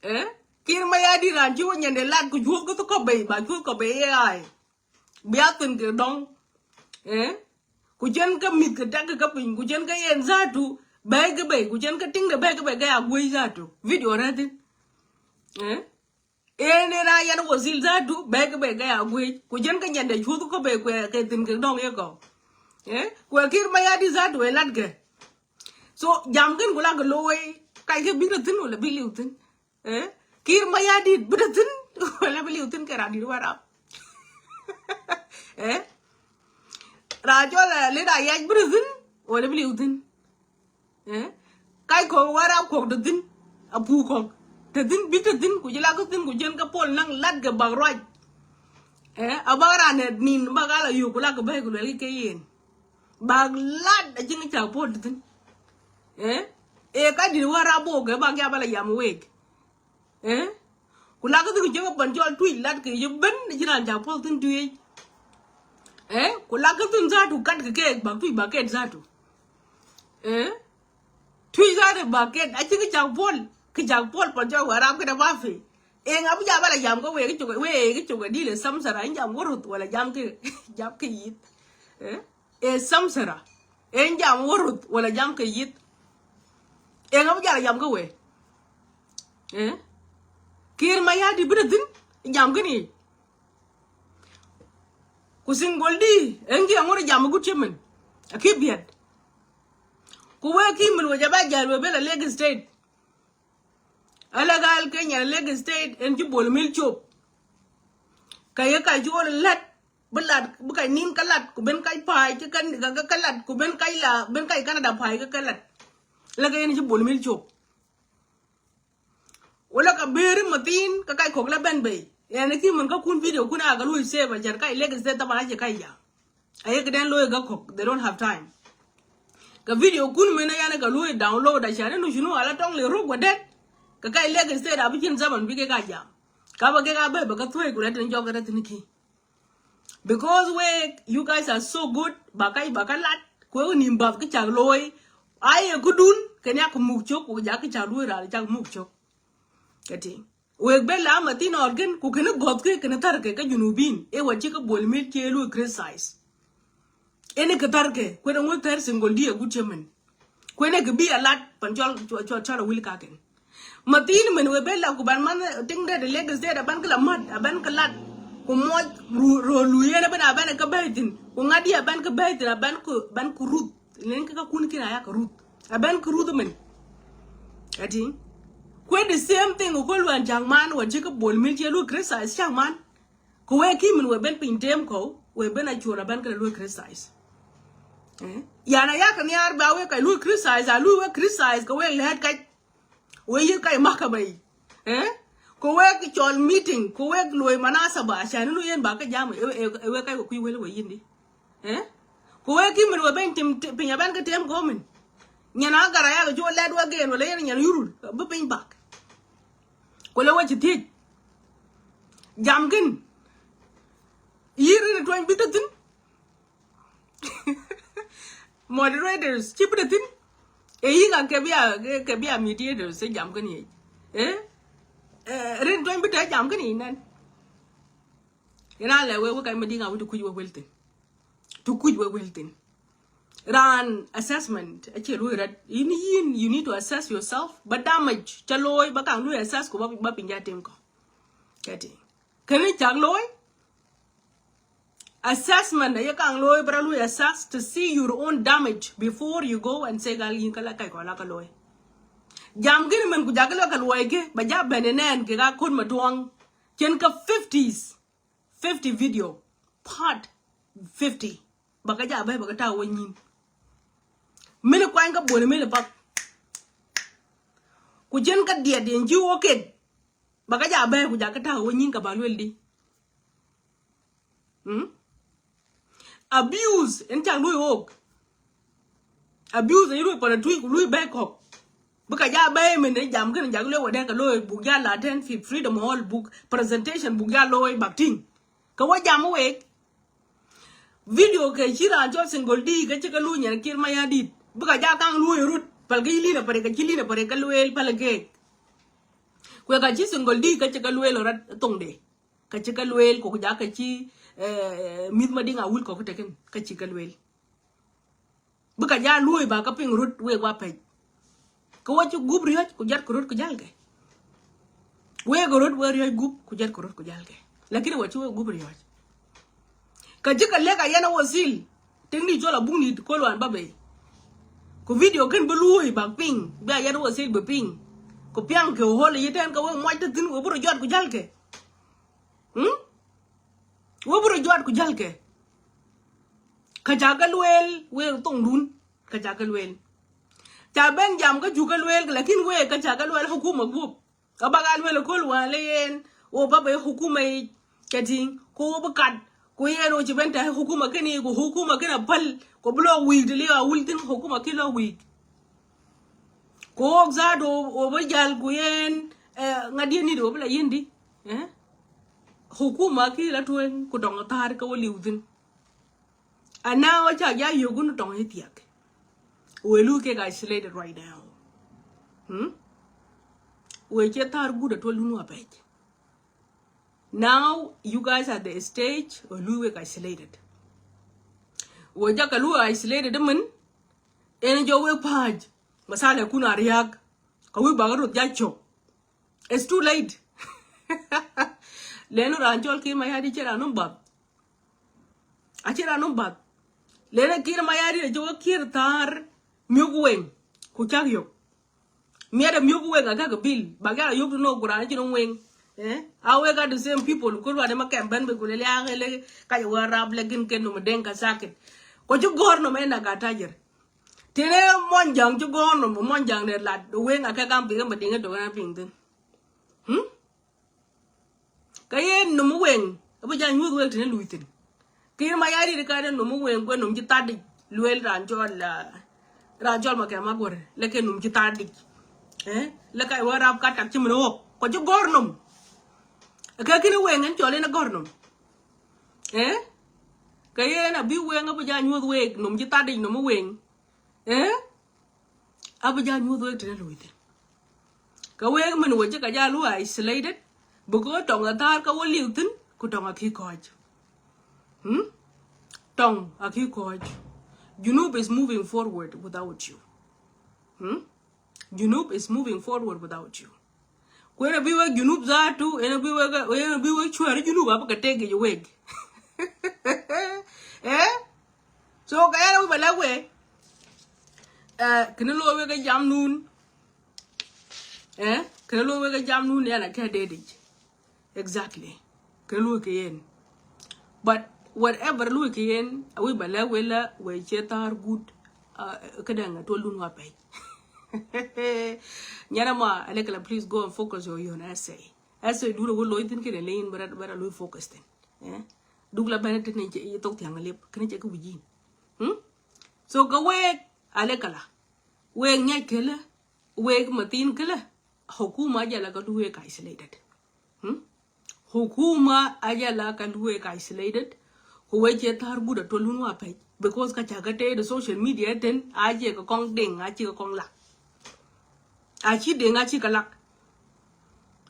Eh? Kiir Mayardit ran ci wä nyɛn de lat ku juɔth kä thok kɔ bɛ ba juɔth kɔ bɛ ɛ ai. Bia thi̱n kɛ dɔ̱ŋ. Eh? Ku cien kä mi̱th kɛ tɛk kɛ piny ku cien kä yɛn zatu bɛy kɛ bɛy ku cien kä tiŋdɛ bɛy kɛ bɛy kɛ ya guey zatu. Video rɛ thi̱n. Eh? En en a yɛn wä zil zatu bɛy kɛ bɛy kɛ ya guey ku cien kä nyɛn dɛ cuoth kä bɛy kuɛ kɛ thi̱n kɛ dɔ̱ŋ yɛ gɔw. Eh? Kuɛ Kiir Mayardit zatu ɛ lat kɛ. So jam kin ku la kɛ lo̱ wee kac kɛ bik rɛ thi̱n wala bik liw thi̱n. Eh? Kiir Mayardit bi te thi̱n wala bi liw thi̱n kɛ ran dit Warap. Eh? Raa cɔl a leda yac bi te thi̱n wala bi liw thi̱n. Eh? Kac kɔk Warap kɔk te thi̱n. A puk kɔk te thi̱n bi te thi̱n ku ci la kä thi̱n ku cien kä pol naŋ lat kɛ bak ruac. Eh? A bak ran ɛ nin bak a la yuk ku la kɛ bɛy ku luɛl ki kɛ yen. Bak lat a jiŋ cak puɔl ti thin. Eh? Ɛ ka dit wä rap bok kɛ bak ya bala yam wek. Eh? Ku lak kä thin ku jiŋ pan jɔl tuic lat kɛ ji̱ ben ji̱ ran cak puɔl thin tuic. Eh? Ku lak kä thin zatu kat kɛ kɛ bak tuic bak kɛt zatu. Eh? Tuic zatu bak kɛt a jiŋ cak puɔl ki cak puɔl pan jɔl wä rap kɛ dɛ ba fi. Ɛ ŋa bi jam ala jam kä wee kä cok wee kä cok ɛ dil ɛ samsara in jam wä ruth wala jam kä jam kä yith. Eh? Ɛ samsara in jam wä ruth wala jam kä yith. Ɛ ŋa bi jam ala jam kä wee. Eh? Kiir Mayardit bi te thin jam kä ni. Ku single di in ki aŋur jam gut ciemen. A ki biɛt. Ku wee ki min wee jɛ ba jal wee ben la Lake State. Ala gal Kenya Lake State en ci Bol Mel cop. Ka ye ka ci wol lat bi lat bi ka nin ka lat ku ben ka paai ci ka ka lat ku ben ka la ben ka Canada paai ka ka lat. La ka en ci Bol Mel cop. Wala ka beri mathin ka ka kok la ben bay. Yɛn ki mën kä kun video kun a kɛ luɔc save a jɛn kac Lake State taban a jɛ kac ya. A yɛ kɛ dɛn lo̱c kä kɔk, they don't have time. Kɛ video kun mën a yɛn kɛ luɔc download a cɛ ni nu cunu a la tɔŋ li ruk wä dɛt. Kɛ kac Lake State a bi cin zaman bi kɛ ka jam. Ka bä kɛ ka bä bä kä thuec ku rɛt ni jɔk kɛ rɛt ni ki. Because wek, you guys are so good. Ba kac ba kä lat. Kuɛ wä nim bath kä cak lo̱c. A yɛ kudun kɛ ni a kɛ muk cok ku jak kä cak luɔc ral cak muk cok. Kɛ ti. Wek ben la ma thin ɔr gin ku keni gɔth kɛ keni thar kɛ kä junubin. E wä ci kä bol mit ci lu criticize. Eni kɛ thar kɛ kuɛ dɛ ŋuth thar single di a gut cɛ mɛn. Kuɛ ni kɛ bi a lat pan cɔl cɔl cɔl a wil ka kɛn. Ma thin mɛn wek ben la ku ban man ting dɛ de Lake State a ban kɛ la mat a ban kɛ lat. Ku muɔc ro lu yɛn a ben a ban kɛ bɛy thin ku ŋa̱t di a ban kɛ bɛy thin a ban ku ban ku ruth. Nen kä kä kun kin a yak ruth. A ben kɛ ruth mɛn. Ɛ ti. Kuɛ the same thing ku kol wan ja̱ŋ man wä ji̱ kä bol mi jiɛ lu criticize ja̱ŋ man. Ku wee ki min wee ben piny tem kɔw wee ben a cuɔl a ben kɛ lu criticize. Eh? Yan a yak niar ba wee ka lu criticize a lu wee criticize kɛ wee lɛt kac. Wee yir kac mahkama yi. Eh? Ku wee ki cɔl meeting ku wee luɔy manasaba a cani lu yen ba kä jam e wee kac wee kui̱ wel wee yin di. Eh? Ku wee ki min wee ben tim piny a ben kä tem kɔw min. Nyan a gar a yak juɔ lɛt wee gen wala yen nyan yurul bi piny bak. Ku le wee ci thiec. Jam kin. Yir rin tuany bi te thin. Moderators ci bi te thin. E yik a kɛ bia kɛ bia mediators e jam kin yec. Eh? Eh, rin tuany bi te jam kin yec nɛn. Ina lɛ wee wee kac ma diŋ a wee ti kuc wee wel thin. Ti kuc wee wel thin. Raan assessment a ci luɔy rat. Yin yin you need to assess yourself. Ba damage ca loy ba kaŋ luɔy assess ku ba ba piny ja tim kɔ. Kɛ ti. Keni cak loy. Assessment a ye kaŋ loy bra lu assess to see your own damage before you go and say gal yin kala kac kɔ la ka loy. Jam gini men ku jaga la ka loy ke ba ja bene nen ke ga kun ma tuɔŋ. Cien ka fifties, fifty video, part fifty. Ba ka ja bɛ ba ka ta wa nyin. Mini kwany ka bol mini pak. Ku cien ka diet yin ji wo ket. Ba ka ja bɛ ku jaga ta wa nyin ka ba luel di. Hmm? Abuse in cak lui wok. Abuse in lui pala tui ku lui bɛ kɔk. Bika ja bɛ min in jam kin jak lui wa dɛ ka lui buk ja la ten fi freedom hall buk presentation buk ja lui bak ting. Ka wa jam wek. Video ke ci ran cɔl single di ka ci ka lui nyɛn kir ma ya dit. Bika ja kaŋ lui rut pal ka ci lina pare ka ci lina pare ka lui pal ke. Kwe ka ci single di ka ci ka lui rat tong de. Ka ci kä lueel kɔ ku jakä ci, eh, mi̱th ma diŋ a wul kɔ kä tekin kä ci kä lueel. Bikɛ ja luɔ̱ɔ̱c ba kä piŋ rut wek wa pɛc. Kä wa ci gup riɔ̱c ku jat kɛ rut ku jal kɛ. Wek rut wek riɔ̱c gup ku jat kɛ rut ku jal kɛ. Lakini wa ci wek gup riɔ̱c. Kä ci kɛ lek a yɛn a wä thil. Tiŋ ni cɔl a buk ni kol wan ba bei. Ku video ken bi luɔ̱ɔ̱c bak piŋ. Bi a yɛn a wä thil bi piŋ. Ku piaŋ kɛ wä ɣɔl yi tɛn kä wek muac te thi̱n wek bi rɔ jɔt ku jal kɛ. Hmm? Wä bi rɔ juat ku jäl kɛ. Kä ca kä lueel wee thoŋdun. Kä ca kä lueel. Ca ben jam kä cu kä lueel, lakin wee kä ca kä lueel hukuma guop. Kä bak a lueel köl wan le yen wä bä bɛ hukuma i̱ kɛ ti̱ŋ. Ku wä bi kat. Ku yen wä ci ben te hukuma kɛn i̱ ku hukuma kɛn a päl. Ku bi lɔ wi̱i̱k ti li a wul thi̱n hukuma ki lɔ wi̱i̱k. Ku wok zaat wä bä jal ku yen, eh, ŋa̱t yen nit wä bä la yen di. Eh? Hukuma ki la tueŋ ku tɔŋ tha̱a̱r kä wä liw thi̱n. Ana wä ca ja yök wun tɔŋ i̱ thiak. Wee lu kek isolated right now. Hmm? Wee cɛ tha̱a̱r gut a tuɔl wun wa pɛc. Now you guys are the stage wee lu wek isolated. Wee jakä lu isolated min. Ɛn jɔ wek pa̱a̱c. Masala kun a riak. Kä wek bakɛ ruth ja cok. It's too late. Lɛn ran cɔl Kiir Mayardit ci ran num bath. A ci ran num bath. Lɛn Kiir Mayardit a jɛ wä Kiir tha̱a̱r miök weŋ ku cak yök. Miɛt a miök weŋ a kak bil bak ya yök ti nɔ ku ran ci num weŋ. Eh? A wek a the same people kul wan ma kɛm ben bi ku lɛ liak lɛ ka jɛ wä rap lɛ gin ken num deŋ ka sakit. Ko ci gɔr num en a ka tajir. Tene mɔnyjaŋ ci gɔ̱r nɔmɔ mɔnyjaŋ dee lat weŋ a kɛ kam piŋ ma diŋ dɔk na piŋ thin. Hmm? Kɛ yɛn nom weŋ, a bi jal nyuɔth wek tin luc thin. Kiir Mayardit ka ni nom weŋ kuɛ nom ci thadic, luel ran cɔl, ah, ran cɔl Makɛm Aguer lɛ kɛ nom ci thadic. Eh, lɛ ka wä rap ka tak ci min wok kɔ ci gɔr nom. Kɛ kini weŋ ɛn cɔl in a gɔr nom. Eh, kɛ yɛn a bi weŋ a bi jal nyuɔth wek nom ci thadic nom weŋ. Eh, a bi jal nyuɔth wek tin luc thin. Kɛ wek min wä ci ka jal lu isolated, because tɔŋ a thar ka wä liu thin ku tɔŋ a ki kɔc. Hmm? Tɔŋ a ki kɔc. Junub is moving forward without you. Hmm? Junub is moving forward without you. Kuɛn a bi wek Junub zatu, ɛn a bi wek, ɛn a bi wek cuɛɛr Junub a bi kɛ tek ic wek. Eh? So kɛ ɛn a wi bɛ lɛ wek. Eh, kini lo wek a jam nun. Eh, kini lo wek a jam nun ɛn a kɛ dedic. Exactly. Kɛ luɔi kɛ yɛn. But whatever luɔi kɛ yɛn, a wi ba lɛ wela wɛ cɛ thar gut, uh, kɛ dɛŋ a tuɔl dun wa pɛc. Nyɛn a ma, a lɛ kɛ la, please go and focus your, your essay. Essay dun a wä loc thin kɛ dɛ lɛ in bɛ ra, bɛ ra luɔi focus thin. Eh? Duk la bɛn tin ni cɛ thok thiaŋ a lep, kɛ ni cɛ kɛ wi̱ji̱n. Hmm? So kɛ wek, a lɛ kɛ la. Wek nyɛc kɛ lɛ, wek ma thin kɛ lɛ. Hukuma jɛ la kɛ du wek isolated. Hmm? Hukuma a jɛ la kɛ luek isolated. Ku wee ciɛ thar gut a tuɔl wun wa pɛc. Because ka ca kɛ tëë social media ten a ciɛ kɛ kɔŋ diŋ a ciɛ kɛ kɔŋ lak. A ci diŋ a ci kɛ lak.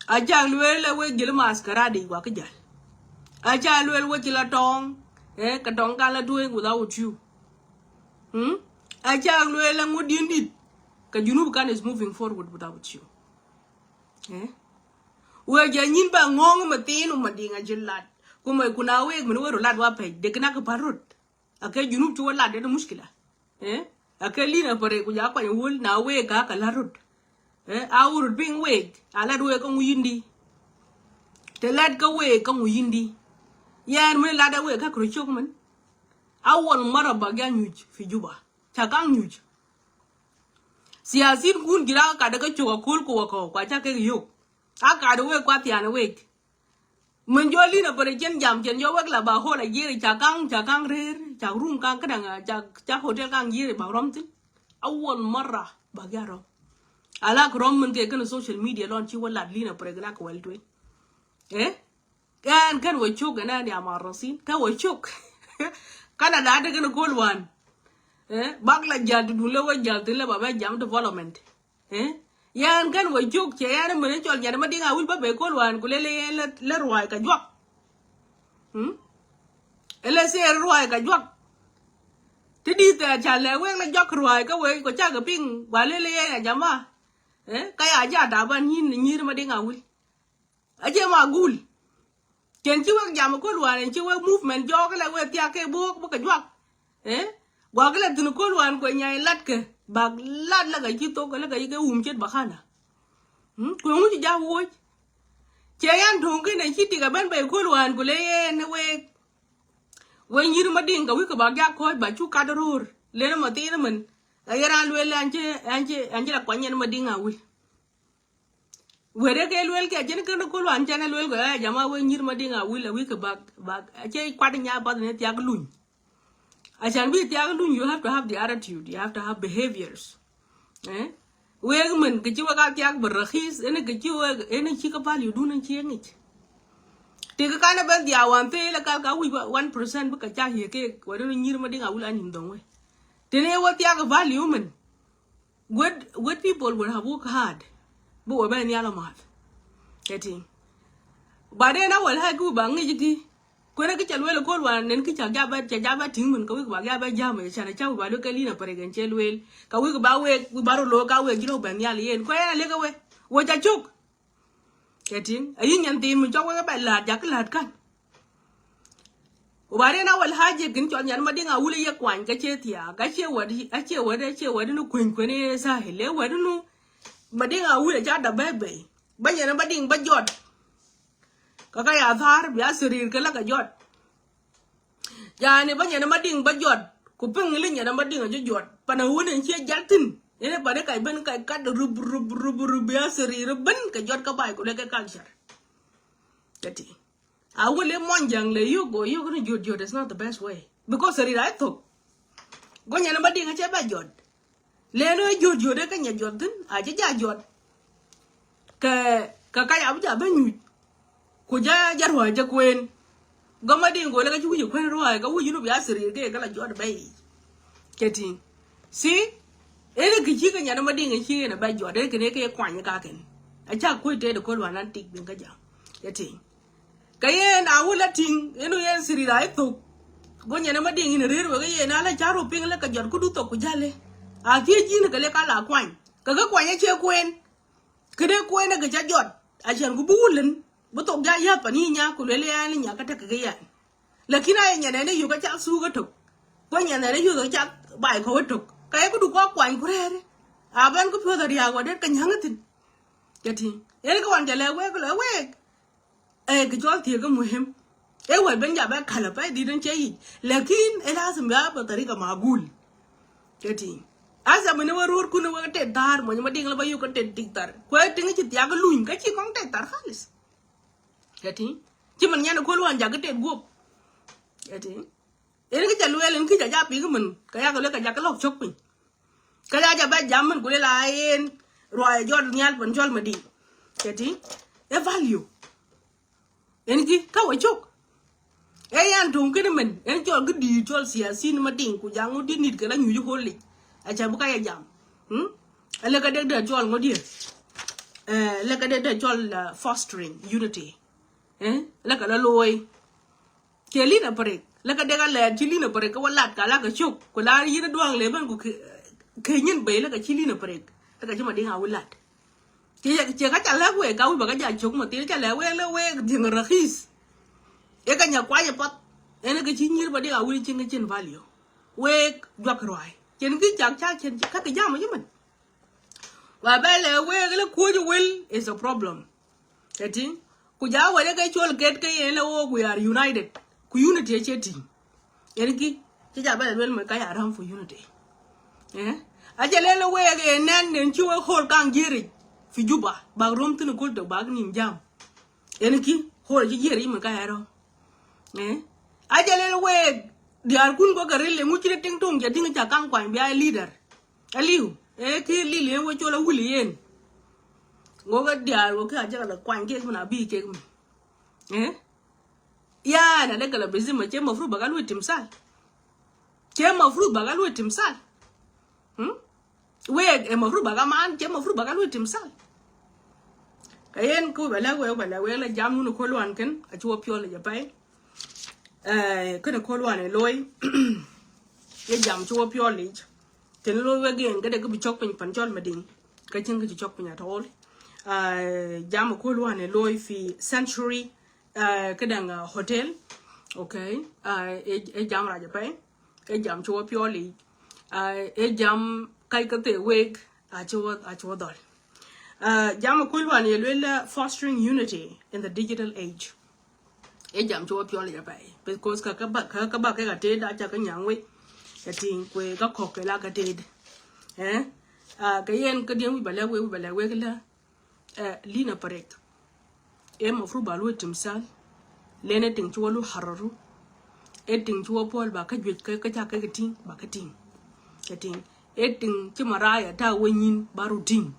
A ca lueel a wee jil maskaradi wa kɛ jal. A ca lueel wee ci la tɔŋ. Eh, kɛ tɔŋ kan la doing without you. Hmm? A ca lueel a ŋut din dit. Kɛ Junub kan is moving forward without you. Eh? Wee jɛ nyin ba ŋɔŋ mɛ thin wä ma diŋ a ji̱ lat. Ku mɛ ku na wek mɛ ni wee ru lat wa pɛc dek na kɛ par rot. A kɛ Junub ci wä lat dee mushkila. Eh? A kɛ lin a pare ku ja kuany wul na wek ka kɛ lat rot. Eh? A wur rot piŋ wek a lat wek kä ŋu yindi. Te lat kä wek kä ŋu yindi. Yɛn mɛ ni lat a wek kä kɛ ru cok mɛn. A wal mara ba gya nyuc fi Juba. Ca kaŋ nyuc. Siasin kun ji̱ rak kat kä cok a kol ku wä kɔ kua ca kek yok. A kat wek kua thian wek. Min jɔ lin a bärɛ cien jam cien jɔ wek la ba hol a jiɛri ca kaŋ ca kaŋ rer ca rum kaŋ kädaŋ ca ca hotel kaŋ jiɛri ba rɔm thin. A wal mara ba gya rɔm. A lak rɔm min kɛ kɛn social media lɔn ci wä lat lin a bärɛ gɛ lak wɛl tueŋ. Eh? Kɛn kɛn wä cuk kɛn ɛn ya ma rɔsin kɛn wä cuk. Kɛn a da̱a̱ dee kɛn kol wan. Eh, bak la jal ti dun lɛ wä jal ti lɛ ba bɛ jam development. Eh, yɛn kɛn wä cuk cɛ yɛn mɛn cɔl nyat ma diŋ a wil ba bɛ kol wan ku lɛ lɛ yɛn lɛ ruac ka juak. Hmm? Lɛ sɛ ruac ka juak. Ti di thɛ ca lɛ wek lɛ juak ruac ka wek kɔ ca kɛ piŋ ba lɛ lɛ yɛn a jama. Eh, ka ya ja da̱a̱ ban nyin nyir ma diŋ a wil. A jɛ ma gul. Cɛn ci wek jam kol wan ɛn ci wek movement jɔɔk lɛ wek thiak kɛ bok bä kɛ juak. Eh? Guak lɛ thin kol wan kuɛ nyai lat kɛ bak lat lɛ kɛ ci thok lɛ kɛ ci kɛ wum cet bakana. Hmm? Kuɛ ŋu ci jak woc. Cɛ yan to̱ŋ kɛn ɛn ci tik a ben bɛ kol wan ku lɛ yɛn wek. Wek nyir ma diŋ kɛ wik kɛ bak jak kɔc ba cu kat ro̱o̱r. Lɛn ma thin mɛn. Kɛ yɛn ran luel ɛn ci ɛn ci ɛn ci la kuany ɛn ma diŋ a wil. Wede ke luel kɛ jɛn kɛn kol wan cɛn luel kɛ ɛ jama wek nyir ma diŋ a wil a wik kɛ bak bak a cɛ kuat nya bath ni thiak luny. A can bi thiak luny, you have to have the attitude, you have to have behaviors. Eh? Wek min kɛ ci wek a thiak bi rakhis ɛn kɛ ci wek ɛn ci kɛ pal yu dun ɛn ci ŋic. Ti kɛ kan ben dhia wan thil kal ka wi̱c one percent bi kɛ ca hiɛ kek wede ni nyir ma diŋ a wil a nyim dhɔŋ wek. Tini wek thiak value min. Good, good people will have work hard. Bi wä bɛ nhial amath. Kɛ tiŋ. But then a wal hai ki wi ba ŋic ki. Kuɛn a ki ca luel kol wan nen ki ca jabɛ ca jabɛ tiŋ min ka wik ba jabɛ jam ca na ca wi ba luel kɛ lin a pɛrɛ kɛn cɛ luel ka wik ba wek wi ba ro lo ka wek ji̱ lo bɛ nhial yen kuɛ yɛn a lek a wek. Wä ca cuk. Kɛ tiŋ a yin yɛn thiin mi cɔk wek bɛ la̱a̱t jak ki la̱a̱t kan. Wä ba rin a wal haji kin cɔl nyɛn ma diŋ a wul yɛ kuany kä ciɛ thiaak a ciɛ wä di a ciɛ wä di a ciɛ wä di ni kueny kueny yɛ sahil yɛ wä di nu. Ma diŋ a wul a ca da bɛy bɛy bä nyɛn ma diŋ bä jɔt. Kä kä ya thar bia sirir kä la kä jɔt. Yani bä nyɛn ma diŋ bä jɔt ku piŋ li nyɛn ma diŋ a jɔ jɔt. Pan a wun in ciɛ jal thin in pan i kac ben kac kat rup rup rup rup bia sirir ben kä jɔt kä bay ku lɛ kɛ culture. Kɛ ti. A wä lɛ muɔnyjäŋ lɛ yuk, go yuk ni jot jot is not the best way. Because ri ra thok. Go nyɛ ni ma diŋ a cɛ bɛ jot. Lɛ ni jot jot kä nyɛ jot thin a cɛ ja jot. Kɛ kɛ ka ya bi ja bɛ nyuc. Ku ja ja ruac ja kuen. Go ma diŋ go lɛ ka ci wi̱c kuen ruac ka wi̱c ni bi a siri kɛ ka la jot bɛ yi. Cɛ tiŋ. Si. Ɛn kɛ ci kɛ nyɛ ni ma diŋ ci kɛ ni bɛ jot ɛn kɛ ni kɛ kuany ka kɛn. A ca kuec tɛ de kol wa nan tik bin ka ja. Cɛ tiŋ. Kɛ yɛn a wä la tiŋ, ɛn ɣöö yɛn siri ra i̱ thok. Go nyɛn ɛmɛ diŋ in rir wek yɛn a la ca ru piŋ lɛ kɛ jɔt kudu thok ku ja̱l i̱. A thiec ji̱n kɛ lɛ ka la kuany. Kɛ kɛ kuany a ciɛ kuɛn. Kɛ dee kuɛn ɛ kɛ ca jɔt. A cɛn ku bi wulin. Bi thok ja̱ ya̱th pan i̱ nya ku luel yɛn i̱ nya kä tek kɛ kɛ yɛn. Lakin a yɛ nyɛn ɛn i̱ yuk kä ca thuk kä tok. Go nyɛn ɛn i̱ yuk kä ca bay kɔw kä tok. Kɛ yɛ kudu kɔ kuany ku rɛɛri. A ben ku piɔth a riaak wä det kɛ nya̱ŋ ithin. Cɛ tiŋ. Ɛn kɛ wan jɛ lɛ wek lɛ wek. Ɛ kɛ cɔl thiek kä muhim. Ɛ wɛl ben ja bɛ kalä pɛ dit in cɛ yic. Lakin ɛ lazim bɛ a bɛ tarika magul. Cɛ tiŋ. Asa mini wä ruɔr kun wä tet dhar mɔny ma diŋ la ba yuk kä tet dik thar. Kuɛ tiŋ ci thiak luny kä ci kɔŋ tet thar khalis. Cɛ tiŋ. Ci man nyɛn kuɔl wan jak kä tet guɔp. Cɛ tiŋ. Ɛn kä ca luɛl ɛn kä ca ja pik min. Kä yak luɛ kä jak kä lɔk cok piny. Kä la ja bɛ jam min ku lel a yen ruac jɔt nhial pan cɔl ma di̱i̱t. Cɛ ti ɛ value. Ɛn ki kä wä cok. Ɛ yan tuŋ kini min ɛn cɔl ki di̱i̱t cɔl siasin ma di̱i̱t ku jaŋ ŋut di̱t nit kɛ la nyuc ɣol lic. A ca bi ka yɛ jam. Ɛ lɛ kɛ dek dee cɔl ŋut diɛ. Ɛ lɛ kɛ dek dee cɔl fostering unity. Ɛ lɛ kɛ la looi. Cɛ Lina Parik. Lɛ kɛ dek a lɛɛt ci Lina Parik kɛ wä lat ka la kɛ cok. Ku la yin duaŋ lɛ ben ku kɛ nyin bey lɛ kɛ ci Lina Parik. Lɛ kɛ ci ma diŋ a wä lat. Cɛ cɛ ka ca lɛ wek ka wä bɛ kɛ ja cok ma thin ca lɛ wek lɛ wek diŋ rakhis. Ɛ kɛ nya kuany ɛ path. Ɛn kɛ ci nyir ma diŋ a wä cin kɛ cin value. Wek juak ruac. Cɛn ki cak ca cɛn ka kɛ jam ci mɛn. Wa bɛ lɛ wek lɛ kuoc wel is a problem. Cɛ tiŋ. Ku ja wä lɛ kɛ col ket kɛ yɛn lɛ wok we are united. Ku unity cɛ tiŋ. Ɛn ki ci ja bɛ lɛ luel mɛ ka ya ram for unity. Eh? A cɛ lɛ lɛ wek yɛ nɛn den ci wek hol kaŋ jieric fi Juba bak rom thin kul tok bak nim jam. Ɛn ki hol ci jieric mɛ ka ya ram. Eh? A jɛ lɛl wek diaar kun kɔ kɛ ril ŋuci ni tiŋ tuŋ jɛ tiŋ ca kaŋ kuany bia leader. Aliu ɛ ki lil ɛ wä col a wuli yen. Ŋokɛ diaar wä ki a jɛ kɛ la kuany kek min a bi kek min. Eh? Ya na dɛ kɛ la bizima cɛ mafrut baka lui timsal. Cɛ mafrut baka lui timsal. Hmm? Wek ɛ mafrut baka man cɛ mafrut baka lui timsal. Kɛ yen kä wek bɛ lɛk wek bɛ lɛk wek la jam nun kol wan kɛn a ci wä piɔl jɛ pay. Ɛ kɛn kol wan ɛ loy. Ye jam ci wä piɔl ic. Kɛn loy wek yen kɛ dɛ kä bi cɔk piny pan cɔl ma diŋ. Kä cin kä ci cɔk piny at all. Ɛ jam kol wan ɛ loy fi Century. Ɛ kɛ dɛŋ hotel. Okay. Ɛ jam raj pay. Ɛ jam ci wä piɔl ic. Ɛ jam kac kä thee wek a ci wä a ci wä dhɔl. Ɛ jam kul wan yɛ luel fostering unity in the digital age. Ɛ jam ci wä piɔl ic a pay because kä kä ba kä kä ba kɛ ka ted a ca kä nyaŋ wec. Ɛ tiŋ kuɛ kä kɔk kɛ la kä ted. Ɛ kɛ yen kä diɛn wic ba lɛ wek wic ba lɛ wek la. Ɛ Lina Parik. Ɛ mafrut ba luɔi timsal. Lɛn ɛ tiŋ ci wä lu hararu. Ɛ tiŋ ci wä puɔl ba kä juec kä kä ca kɛ kɛ tiŋ ba kä tiŋ. Ɛ tiŋ ɛ tiŋ ci maraya ta wä nyin ba ru tiŋ.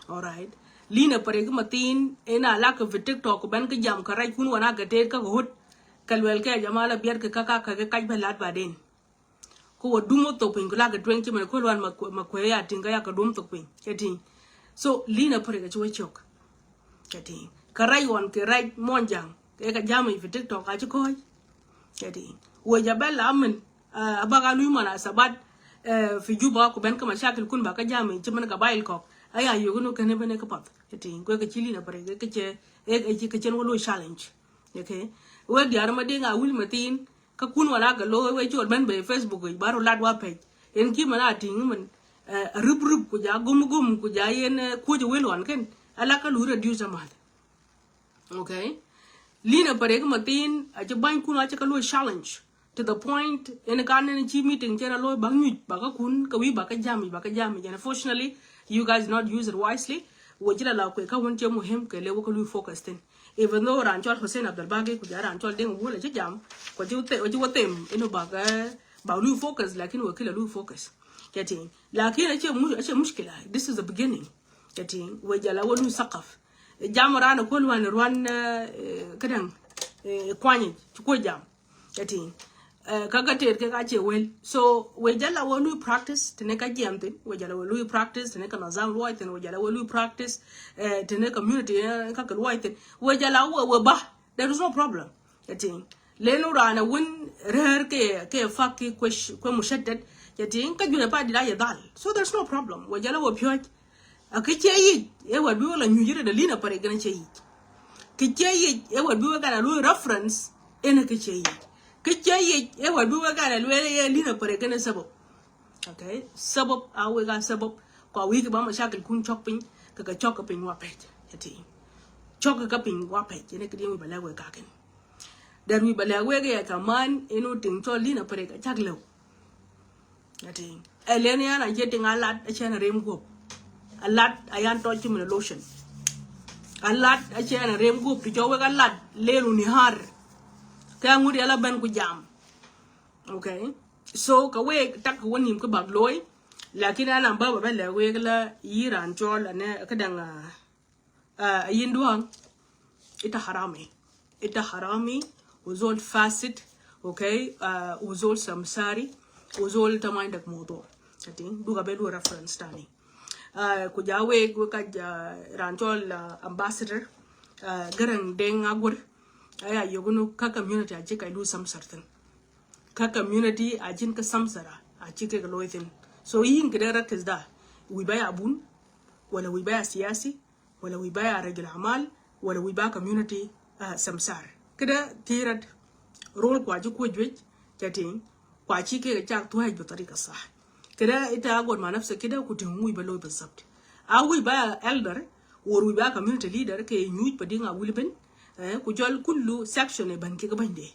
Alright. Lina Parik ma thin ɛ na lak kɛ fi TikTok ku ben kä jam kä rac kun wan a kɛ tet kä kɛ hot. Kɛ luɛl kɛ jama la biɛt kɛ kä ka kɛ kɛ kac bɛ lat ba den. Kä wä dum wä thok piny ku lakɛ tueŋ ci mɛn kuäl wan ma kuɛ ya tiŋ kä yakɛ dum thok piny cɛ tiŋ. So Lina Parik a ci wä cök cɛ tiŋ. Kä rac wan kɛ rac muɔnyjaŋ kɛ kɛ jam i̱ fi TikTok a ci kɔc cɛ tiŋ. Wä ja bɛ la min a bak a luy man a sabat fi Juba ku ben kä mashakil kun ba kä jam i̱ ci mɛn gabail kɔk a ya yök ni kɛn ben kä path cɛ tiŋ. Kuɛ kɛ ci Lina Parik kɛ cɛ kɛ cɛn wä luy challenge. Okay. Wek diaar ma diŋ a wil ma thin. Kä kun wan a kɛ lo̱o̱ wee col ben ben Facebook i̱ ba ru lat wa pec. Ɛn ki mɛn a ti̱ŋ mɛn a rip rip ku ja gom gom ku ja yɛn kuoc wel wan kɛn a la kä lu reduce a math. Okay. Lina Parik ma thin a ci bany kun a ci kä lu challenge to the point ɛn kan ɛn ci meeting cɛ ra lo̱o̱ bak nyuc ba kä kun kä wi̱i̱ ba kä jam i̱ ba kä jam i̱. And unfortunately you guys not use it wisely. Wä ji̱ la la kuɛ kä wun cɛ muhim kɛ lɛ wä kä lui focus thin. Even though ran cɔl Hussein Abdul Bagi ku ja ran cɔl Deng Wul a ci jam, kɔ ci wä them, wä ci wä them inu bak, eh, bak lui focus, lakin wä kila lui focus. Kɛ tin. Lakin a cɛ mu-, a cɛ mushkila. This is the beginning. Kɛ tin. Wä jala wä lui sakaf. Jam ran a kuɔl wan ruan, eh, kadang, eh, kwany ci kuɔ jam. Kɛ tin. Eh, kä kä tëër kɛ ka cie wel. So wä jala wä lui practice tini kä jiɛm thin, wä jala wä lui practice tini kä nazam luɔc thin, wä jala wä lui practice, eh, tini community, eh, kä kɛ luɔc thin. Wä jala wä, wä ba. There is no problem. Kɛ tin. Lenu ran a wun rɛr kɛ, kɛ fak ki kuɛ, kuɛ mushatat. Kɛ tin. Kä juɛ pa di da yɛ dhal. So there's no problem. Wä jala wä piɔc. A kä cɛ yic, ɛ wä bi wä la nyuc rɛ da lina pare gɛn cɛ yic. Kä cɛ yic, ɛ wä bi wä gana lui reference, ɛn kä cɛ yic. Kä cɛ yic, ɛ wä bi wä gana lui ɛ lina pare gɛn sabab. Okay, sabab, a wek a sabab, kua wek ba mashakil kun cɔk piny, kɛ kɛ cɔk kɛ piny wa pɛc, ɛ ti. Cɔk kɛ piny wa pɛc, ɛn kä di wek ba lɛ wek kakin. That wek ba lɛ wek ɛ kaman, ɛn wä ting cɔl lina pare gɛn cak lɛw. Ɛ ti. Ɛ lɛn yan a jɛ ting a lat a cɛn a rem guɔp. A lat a yan tɔc ci min a lotion. A lat a cɛn a rem guɔp ti jɔ wek a lat lel u ni har. Kɛ ŋut yɛ la ben ku jam. Okay. So kɛ wek tak kɛ wä nim kä bak loy. Lakin an a bä bä bä lɛ wek la yi ran cɔl a nɛ kä daŋ a. Ah, yin duaŋ. Ita harami. Ita harami. Wa zol fasid. Okay. Ah, wa zol samsari. Wa zol ta ma indak mawdu. Kɛ tin, duga bɛ lu reference tani. Ah, ku ja wek, wek ka ja ran cɔl, ah, ambassador. Ah, Garang Deng Agur. Aya yogunu kä community a jika lu samsar thin. Kä community a jin kä samsara a jika loy thin. So yin kɛ dee rakis da. Wi ba ya bun. Wala wi ba ya siyasi. Wala wi ba ya rajul amal, wala wi ba community, ah, samsar. Kida tirat rol kua ji kuo juej, kɛ tin, kua ci kɛ cak tuaj bi tarika sah. Kida ita agot ma nafsa kida ku tin wi ba lo bi sabt. A wi ba ya elder, or wi ba community leader kɛ nyuj pa dinga wili ben, eh, ku jɔl kullu section e ban kɛ ban de.